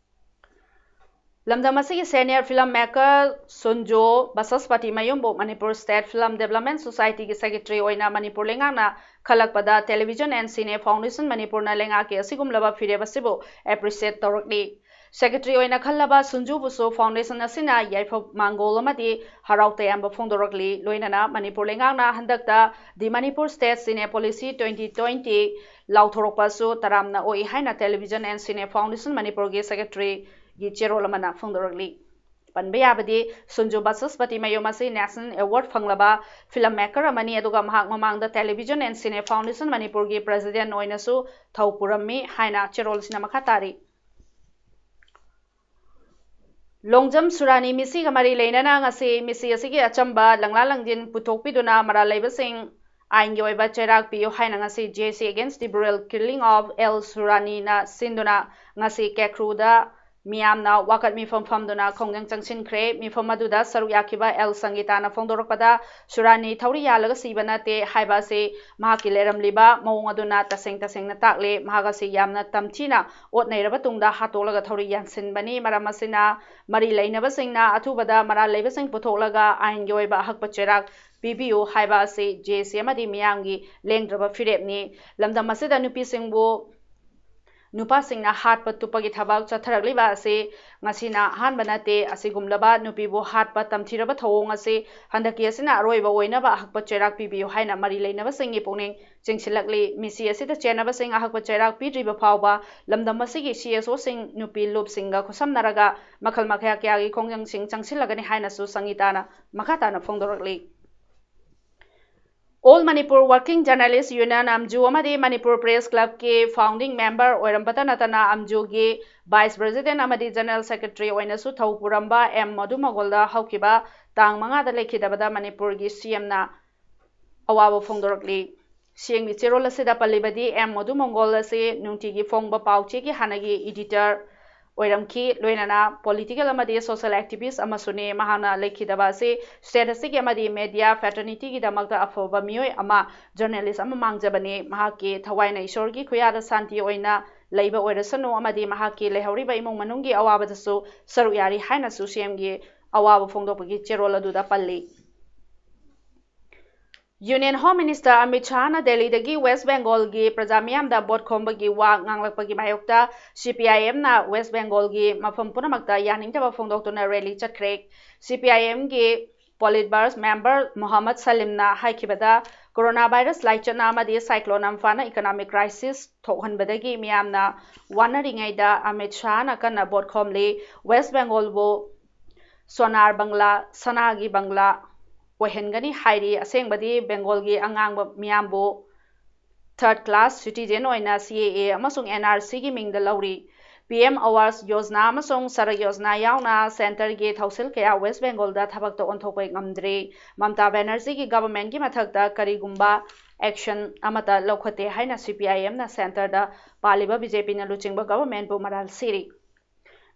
ꯂꯝꯗꯝ ꯑꯁꯤꯒꯤ senior film maker ꯁꯨꯟꯖꯣ ꯕꯁꯁꯄꯇꯤ ꯃꯌꯨꯝꯕꯨ Manipur State Film Development Societyꯒꯤ secretary ꯑꯣꯏꯅ ꯃꯅꯤꯄꯨꯔ ꯂꯩꯉꯥꯛꯅ ꯈꯜꯂꯛꯄꯗ Television and Cine Foundation ꯃꯅꯤꯄꯨꯔꯅ ꯂꯩꯉꯥꯛꯀꯤ ꯑꯁꯤꯒꯨꯝꯂꯕ ꯐꯤꯔꯦꯞ ꯑꯁꯤꯕꯨ appreciate ꯇꯧꯔꯛꯂꯤ꯫ Secretary ꯑꯣꯏꯅ ꯈꯜꯂꯕ ꯁꯨꯟꯖꯨꯕꯨꯁꯨ foundation ꯑꯁꯤꯅ ꯌꯥꯏꯐ ꯃꯥꯡꯒꯣꯜ ꯑꯃꯗꯤ ꯍꯔꯥꯎ ꯇꯌꯥꯝꯕ ꯐꯣꯡꯗꯣꯔꯛꯂꯤ꯫ ꯂꯣꯏꯅꯅ ꯃꯅꯤꯄꯨꯔ ꯂꯩꯉꯥꯛꯅ ꯍꯟꯗꯛꯇ The Manipur State Cine Policy twenty twenty ꯂꯥꯎꯊꯣꯔꯛꯄ ꯑꯁꯨ ꯇꯔꯥꯝꯅ ꯑꯣꯛꯏ ꯍꯥꯏꯅ Television and Cine Foundation ꯃꯅꯤꯄꯨꯔꯒꯤ secretaryꯒꯤ ꯆꯦꯔꯣꯜ ꯑꯃꯅ ꯐꯣꯡꯗꯣꯔꯛꯂꯤ꯫ ꯄꯟꯕ ꯌꯥꯕꯗꯤ ꯁꯨꯟꯖꯨ ꯕꯁꯁꯄꯇꯤ ꯃꯌꯨꯝ ꯑꯁꯤ national award ꯐꯪꯂꯕ film maker ꯑꯃꯅꯤ, ꯑꯗꯨꯒ ꯃꯍꯥꯛ ꯃꯃꯥꯡꯗ Television and Cine Foundation ꯃꯅꯤꯄꯨꯔꯒꯤ president ꯑꯣꯏꯅꯁꯨ ꯊꯧ ꯄꯨꯔꯝꯃꯤ ꯍꯥꯏꯅ ꯆꯦꯔꯣꯜꯁꯤꯅ ꯃꯈꯥ ꯇꯥꯔꯤ꯫ ꯂꯣꯡꯖꯝ ꯁꯨꯔꯥꯅꯤ ꯃꯤꯁꯤꯒ ꯃꯔꯤ ꯂꯩꯅꯅ ꯉꯁꯤ ꯃꯤꯁꯤ ꯑꯁꯤꯒꯤ ꯑꯆꯝꯕ ꯂꯪꯂꯥ ꯂꯪꯖꯤꯟ ꯄꯨꯊꯣꯛꯄꯤꯗꯨꯅ ꯃꯔꯥꯜ ꯂꯩꯕꯁꯤꯡ ꯑꯥꯏꯟꯒꯤ ꯑꯣꯏꯕ ꯆꯩꯔꯥꯛ ꯄꯤꯌꯨ ꯍꯥꯏꯅ ꯉꯁꯤ J C Against the Brutal Killing of L ꯁꯨꯔꯥꯅꯤꯅ ꯁꯤꯟꯗꯨꯅ ꯉꯁꯤ ꯀꯦꯈ꯭ꯔꯨꯗ ꯃꯤꯌꯥꯝꯅ ꯋꯥꯀꯠ ꯃꯤꯐꯝ ꯐꯝꯗꯨꯅ ꯈꯣꯡꯖꯪ ꯆꯪꯁꯤꯟꯈ꯭ꯔꯦ꯫ ꯃꯤꯐꯝ ꯑꯗꯨꯗ ꯁꯔꯨꯛ ꯌꯥꯈꯤꯕ ꯑꯦꯜ ꯁꯪꯒꯤꯇꯥꯅ ꯐꯣꯡꯗꯣꯔꯛꯄꯗ, ꯁꯨꯔꯥꯅꯤ ꯊꯧꯔꯤ ꯌꯥꯜꯂꯒ ꯁꯤꯕ ꯅꯠꯇꯦ ꯍꯥꯏꯕ ꯑꯁꯤ ꯃꯍꯥꯛꯀꯤ ꯂꯩꯔꯝꯂꯤꯕ ꯃꯑꯣꯡ ꯑꯗꯨꯅ ꯇꯁꯦꯡ ꯇꯁꯦꯡꯅ ꯇꯥꯛꯂꯦ꯫ ꯃꯍꯥꯛ ꯑꯁꯤ ꯌꯥꯝꯅ ꯇꯝꯊꯤꯅ ꯑꯣꯠ ꯅꯩꯔꯕ ꯇꯨꯡꯗ ꯍꯥꯠꯇꯣꯛꯂꯒ ꯊꯧꯔꯤ ꯌꯥꯟꯁꯤꯟꯕꯅꯤ꯫ ꯃꯔꯝ ꯑꯁꯤꯅ ꯃꯔꯤ ꯂꯩꯅꯕꯁꯤꯡꯅ ꯑꯊꯨꯕꯗ ꯃꯔꯥꯜ ꯂꯩꯕꯁꯤꯡ ꯄꯨꯊꯣꯛꯂꯒ ꯑꯥꯏꯟꯒꯤ ꯑꯣꯏꯕ ꯑꯍꯛꯄ ꯆꯩꯔꯥꯛ ꯄꯤꯕꯤꯌꯨ ꯍꯥꯏꯕ ꯑꯁꯤ ꯖꯦ ꯑꯦ ꯁꯤ ꯑꯃꯗꯤ ꯃꯤꯌꯥꯝꯒꯤ ꯂꯦꯡꯗ꯭ꯔꯕ ꯐꯤꯔꯦꯞꯅꯤ꯫ ꯂꯝꯗꯝ ꯑꯁꯤꯗ ꯅꯨꯄꯤꯁꯤꯡꯕꯨ ꯅꯨꯄꯥꯁꯤꯡꯅ ꯍꯥꯠꯄ ꯇꯨꯞꯄꯒꯤ ꯊꯕꯛ ꯆꯠꯊꯔꯛꯂꯤꯕ ꯑꯁꯤ ꯉꯁꯤꯅ ꯑꯍꯥꯟꯕ ꯅꯠꯇꯦ꯫ ꯑꯁꯤꯒꯨꯝꯂꯕ ꯅꯨꯄꯤꯕꯨ ꯍꯥꯠꯄ ꯇꯝꯊꯤꯔꯕ ꯊꯧꯑꯣꯡ ꯑꯁꯤ ꯍꯟꯗꯛꯀꯤ ꯑꯁꯤꯅ ꯑꯔꯣꯏꯕ ꯑꯣꯏꯅꯕ ꯑꯍꯛꯄ ꯆꯩꯔꯥꯛ ꯄꯤꯕꯤꯌꯨ ꯍꯥꯏꯅ ꯃꯔꯤ ꯂꯩꯅꯕꯁꯤꯡꯒꯤ ꯄꯨꯛꯅꯤꯡ ꯆꯤꯡꯁꯤꯜꯂꯛꯂꯤ꯫ ꯃꯤꯁꯤ ꯑꯁꯤꯗ ꯆꯦꯟꯅꯕꯁꯤꯡ ꯑꯍꯛꯄ ꯆꯩꯔꯥꯛ ꯄꯤꯗ꯭ꯔꯤꯕ ꯐꯥꯎꯕ ꯂꯝꯗꯝ ꯑꯁꯤꯒꯤ ꯁꯤ ꯑꯦꯁ ꯑꯣꯁꯤꯡ ꯅꯨꯄꯤ ꯂꯨꯞꯁꯤꯡꯒ ꯈꯨꯠꯁꯝꯅꯔꯒ ꯃꯈꯜ ꯃꯈꯥ ꯀꯌꯥꯒꯤ ꯈꯣꯡꯖꯪꯁꯤꯡ ꯆꯪꯁꯤꯜꯂꯒꯅꯤ ꯍꯥꯏꯅꯁꯨ ꯁꯪꯒꯤꯇꯥꯅ ꯃꯈꯥ ꯇꯥꯅ ꯐꯣꯡꯗꯣꯔꯛꯂꯤ꯫ All Manipur Working Journalist Union, ꯑꯝꯖꯨ, ꯑꯃꯗꯤ Manipur Press Club ꯀꯤ founding member ꯑꯣꯏꯔꯝꯕꯇ ꯅꯠꯇꯅ ꯑꯝꯖꯨꯒꯤ vice president ꯑꯃꯗꯤ general secretary ꯑꯣꯏꯅꯁꯨ ꯊꯧ ꯄꯨꯔꯝꯕ ꯑꯦꯝ ꯃꯗꯨꯃꯒꯣꯜꯗ ꯍꯧꯈꯤꯕ ꯇꯥꯡ ꯃꯉꯥꯗ ꯂꯩꯈꯤꯗꯕꯗ ꯃꯅꯤꯄꯨꯔꯒꯤ ꯁꯤ ꯑꯦꯝꯅ ꯑꯋꯥꯕ ꯐꯣꯡꯗꯣꯔꯛꯂꯤ꯫ ꯁꯤ ꯑꯦꯝꯒꯤ ꯆꯦꯔꯣꯜ ꯑꯁꯤꯗ ꯄꯜꯂꯤꯕꯗꯤ, ꯑꯦꯝ ꯃꯗꯨꯃꯒꯣꯜ ꯑꯁꯤ ꯅꯨꯡꯇꯤꯒꯤ ꯐꯣꯡꯕ ꯄꯥꯎ ꯆꯦꯒꯤ ꯍꯥꯟꯅꯒꯤ editor ꯑꯣꯏꯔꯝꯈꯤ, ꯂꯣꯏꯅꯅ political ꯑꯃꯗꯤ social activist ꯑꯃꯁꯨꯅꯤ꯫ ꯃꯍꯥꯛꯅ ꯂꯩꯈꯤꯗꯕ ꯑꯁꯤ state ꯑꯁꯤꯒꯤ ꯑꯃꯗꯤ media fraternity ꯒꯤꯗꯃꯛꯇ ꯑꯐꯕ ꯃꯤꯑꯣꯏ ꯑꯃ, journalist ꯑꯃ ꯃꯥꯡꯖꯕꯅꯤ꯫ ꯃꯍꯥꯛꯀꯤ ꯊꯋꯥꯏꯅ ꯏꯁꯣꯔꯒꯤ ꯈꯨꯌꯥꯗ ꯁꯥꯟꯇꯤ ꯑꯣꯏꯅ ꯂꯩꯕ ꯑꯣꯏꯔꯁꯅꯨ ꯑꯃꯗꯤ ꯃꯍꯥꯛꯀꯤ ꯂꯩꯍꯧꯔꯤꯕ ꯏꯃꯨꯡ ꯃꯅꯨꯡꯒꯤ ꯑꯋꯥꯕꯗꯁꯨ ꯁꯔꯨꯛ ꯌꯥꯔꯤ ꯍꯥꯏꯅꯁꯨ ꯁꯤ ꯑꯦꯝꯒꯤ ꯑꯋꯥꯕ ꯐꯣꯡꯗꯣꯛꯄꯒꯤ ꯆꯦꯔꯣꯜ ꯑꯗꯨꯗ ꯄꯜꯂꯤ꯫ Union Home Minister ꯑꯃꯤꯠ ꯁꯥꯍꯅ ꯗꯦꯜꯂꯤꯗꯒꯤ West Bengal ꯒꯤ ꯄ꯭ꯔꯖꯥ ꯃꯤꯌꯥꯝꯗ ꯚꯣꯠ ꯈꯣꯝꯕꯒꯤ ꯋꯥ ꯉꯥꯡꯂꯛꯄꯒꯤ ꯃꯥꯌꯣꯛꯇ ꯁꯤ ꯄꯤ ꯑꯥꯏ ꯑꯦꯝꯅ West Bengal ꯒꯤ ꯃꯐꯝ ꯄꯨꯝꯅꯃꯛꯇ ꯌꯥꯅꯤꯡꯗꯕ ꯐꯣꯡꯗꯣꯛꯇꯨꯅ rally ꯆꯠꯈ꯭ꯔꯦ꯫ ꯁꯤ ꯄꯤ ꯑꯥꯏ ꯑꯦꯝꯒꯤ Politburo member Mohammad ꯁꯂꯤꯝꯅ ꯍꯥꯏꯈꯤꯕꯗ, corona virus ꯂꯥꯏꯆꯠꯅ ꯑꯃꯗꯤ cyclone ꯑꯝꯐꯥꯟꯅ economic crisis ꯊꯣꯛꯍꯟꯕꯗꯒꯤ ꯃꯤꯌꯥꯝꯅ ꯋꯥꯅꯔꯤꯉꯩꯗ ꯑꯃꯤꯠ ꯁꯥꯍꯅ ꯀꯟꯅ ꯚꯣꯠ ꯈꯣꯝꯂꯤ꯫ West Bengal ꯕꯨ ꯁꯣꯅꯥꯔ ꯕꯪꯒ꯭ꯂꯥ, ꯁꯅꯥꯒꯤ ꯕꯪꯒ꯭ꯂꯥ ꯑꯣꯏꯍꯟꯒꯅꯤ ꯍꯥꯏꯔꯤ꯫ ꯑꯁꯦꯡꯕꯗꯤ Bengal ꯒꯤ ꯑꯉꯥꯡꯕ ꯃꯤꯌꯥꯝꯕꯨ third class citizen ꯑꯣꯏꯅ C A A ꯑꯃꯁꯨꯡ N R C ꯒꯤ ꯃꯤꯡꯗ ꯂꯧꯔꯤ꯫ P M Awas Yojana ꯑꯃꯁꯨꯡ Sadak Yojana ꯌꯥꯎꯅ centre ꯒꯤ ꯊꯧꯁꯤꯜ ꯀꯌꯥ West Bengal ꯗ ꯊꯕꯛꯇ ꯑꯣꯟꯊꯣꯛꯄ ꯉꯝꯗ꯭ꯔꯤ꯫ ꯃꯝꯇꯥ ꯕꯦꯅꯔꯖꯤꯒꯤ government ꯀꯤ ꯃꯊꯛꯇ ꯀꯔꯤꯒꯨꯝꯕ action ꯑꯃꯠꯇ ꯂꯧꯈꯠꯇꯦ ꯍꯥꯏꯅ C P I M ꯅ centre ꯗ ꯄꯥꯜꯂꯤꯕ B J P ꯅ ꯂꯨꯆꯤꯡꯕ government ꯄꯨ ꯃꯔꯥꯜ ꯁꯤꯔꯤ꯫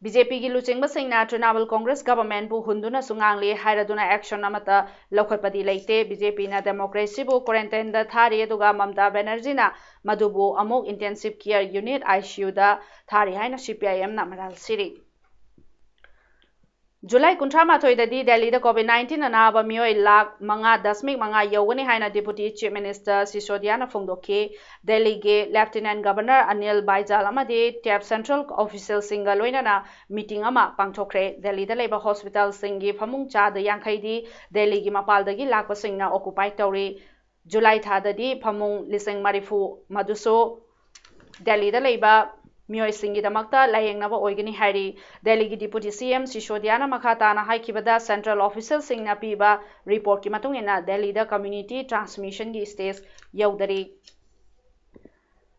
ꯕꯤ ꯖꯦ ꯄꯤꯒꯤ ꯂꯨꯆꯤꯡꯕꯁꯤꯡꯅ ꯇ꯭ꯔꯤꯅꯥꯃꯨꯜ ꯀꯣꯡꯒ꯭ꯔꯦꯁ ꯒꯚꯔꯟꯃꯦꯟꯠꯄꯨ ꯍꯨꯟꯗꯨꯅꯁꯨ ꯉꯥꯡꯂꯤ ꯍꯥꯏꯔꯗꯨꯅ action ꯑꯃꯠꯇ ꯂꯧꯈꯠꯄꯗꯤ ꯂꯩꯇꯦ꯫ ꯕꯤ ꯖꯦ ꯄꯤꯅ democracyꯕꯨ quarantineꯗ ꯊꯥꯔꯤ, ꯑꯗꯨꯒ ꯃꯃꯇꯥ ꯕꯦꯅꯔꯖꯤꯅ ꯃꯗꯨꯕꯨ ꯑꯃꯨꯛ intensive care unit, I C Uꯗ ꯊꯥꯔꯤ ꯍꯥꯏꯅ C P I Mꯅ ꯃꯔꯥꯜ ꯁꯤꯔꯤ꯫ ꯖꯨꯂꯥꯏ ꯀꯨꯟꯊ꯭ꯔꯥ ꯃꯥꯊꯣꯏꯗꯗꯤ ꯗꯦꯜꯂꯤꯗ COVID nineteen ꯑꯅꯥꯕ ꯃꯤꯑꯣꯏ ꯂꯥꯈ ꯃꯉꯥ ꯗꯁꯃꯤꯛ ꯃꯉꯥ ꯌꯧꯒꯅꯤ ꯍꯥꯏꯅ Deputy Chief Minister ꯁꯤꯁꯣꯗꯤꯌꯥꯅ ꯐꯣꯡꯗꯣꯛꯈꯤ꯫ ꯗꯦꯜꯂꯤꯒꯤ Lieutenant Governor ꯑꯅꯤꯜ ꯕꯥꯏꯖꯥꯜ ꯑꯃꯗꯤ TAP central officialꯁꯤꯡꯒ ꯂꯣꯏꯅꯅ meeting ꯑꯃ ꯄꯥꯡꯊꯣꯛꯈ꯭ꯔꯦ꯫ ꯗꯦꯜꯂꯤꯗ ꯂꯩꯕ hospitalꯁꯤꯡꯒꯤ ꯐꯃꯨꯡ ꯆꯥꯗ ꯌꯥꯡꯈꯩꯗꯤ ꯗꯦꯜꯂꯤꯒꯤ ꯃꯄꯥꯜꯗꯒꯤ ꯂꯥꯛꯄꯁꯤꯡꯅ occupy ꯇꯧꯔꯤ꯫ ꯖꯨꯂꯥꯏ ꯊꯥꯗꯗꯤ ꯐꯃꯨꯡ ꯂꯤꯁꯤꯡ ꯃꯔꯤꯐꯨ ꯃꯗꯨꯁꯨ ꯗꯦꯜꯂꯤꯗ ꯂꯩꯕ ꯃꯤꯑꯣꯏꯁꯤꯡꯒꯤꯗꯃꯛꯇ ꯂꯥꯌꯦꯡꯅꯕ ꯑꯣꯏꯒꯅꯤ ꯍꯥꯏꯔꯤ꯫ ꯗꯦꯜꯂꯤꯒꯤ Deputy C M ꯁꯤꯁꯣꯗꯤꯌꯥꯅ ꯃꯈꯥ ꯇꯥꯅ ꯍꯥꯏꯈꯤꯕꯗ, central officialꯁꯤꯡꯅ ꯄꯤꯕ reportꯀꯤ ꯃꯇꯨꯡ ꯏꯟꯅ ꯗꯦꯜꯂꯤꯗ community transmissionꯒꯤ stage ꯌꯧꯗꯔꯤ꯫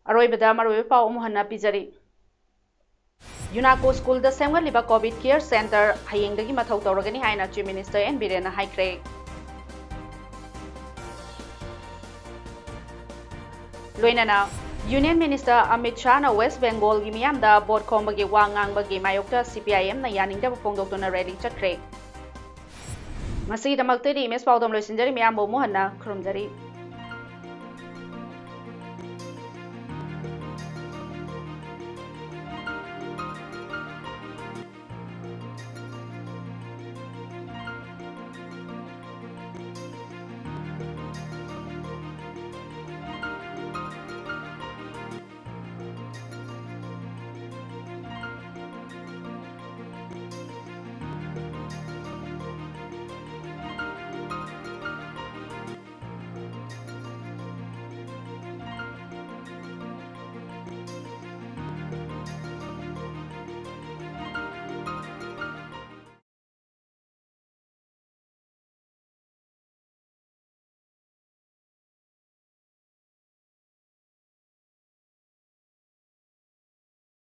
ꯑꯔꯣꯏꯕꯗ ꯃꯔꯨꯑꯣꯏꯕ ꯄꯥꯎ ꯑꯃꯨꯛ ꯍꯟꯅ ꯄꯤꯖꯔꯤ꯫ ꯌꯨꯅꯥꯀꯣ ꯁ꯭ꯀꯨꯜꯗ ꯁꯦꯝꯒꯠꯂꯤꯕ COVID care centre ꯍꯌꯦꯡꯗꯒꯤ ꯃꯊꯧ ꯇꯧꯔꯒꯅꯤ ꯍꯥꯏꯅ Chief Minister N ꯕꯤꯔꯦꯟꯅ ꯍꯥꯏꯈ꯭ꯔꯦ꯫ ꯂꯣꯏꯅꯅ Union Minister ꯑꯃꯤꯠ ꯁꯥꯍꯅ ꯋꯦꯁ ꯕꯦꯡꯒꯣꯜꯒꯤ ꯃꯤꯌꯥꯝꯗ ꯚꯣꯠ ꯈꯣꯝꯕꯒꯤ ꯋꯥ ꯉꯥꯡꯕꯒꯤ ꯃꯥꯌꯣꯛꯇ C P I Mꯅ ꯌꯥꯅꯤꯡꯗꯕ ꯐꯣꯡꯗꯣꯛꯇꯨꯅ rally ꯆꯠꯈ꯭ꯔꯦ꯫ ꯉꯁꯤꯒꯤꯗꯃꯛꯇꯗꯤ ꯏꯃꯦꯖ ꯄꯥꯎꯗꯝ ꯂꯣꯏꯁꯤꯟꯖꯔꯤ꯫ ꯃꯤꯌꯥꯝꯕꯨ ꯑꯃꯨꯛ ꯍꯟꯅ ꯈꯨꯔꯨꯝꯖꯔꯤ꯫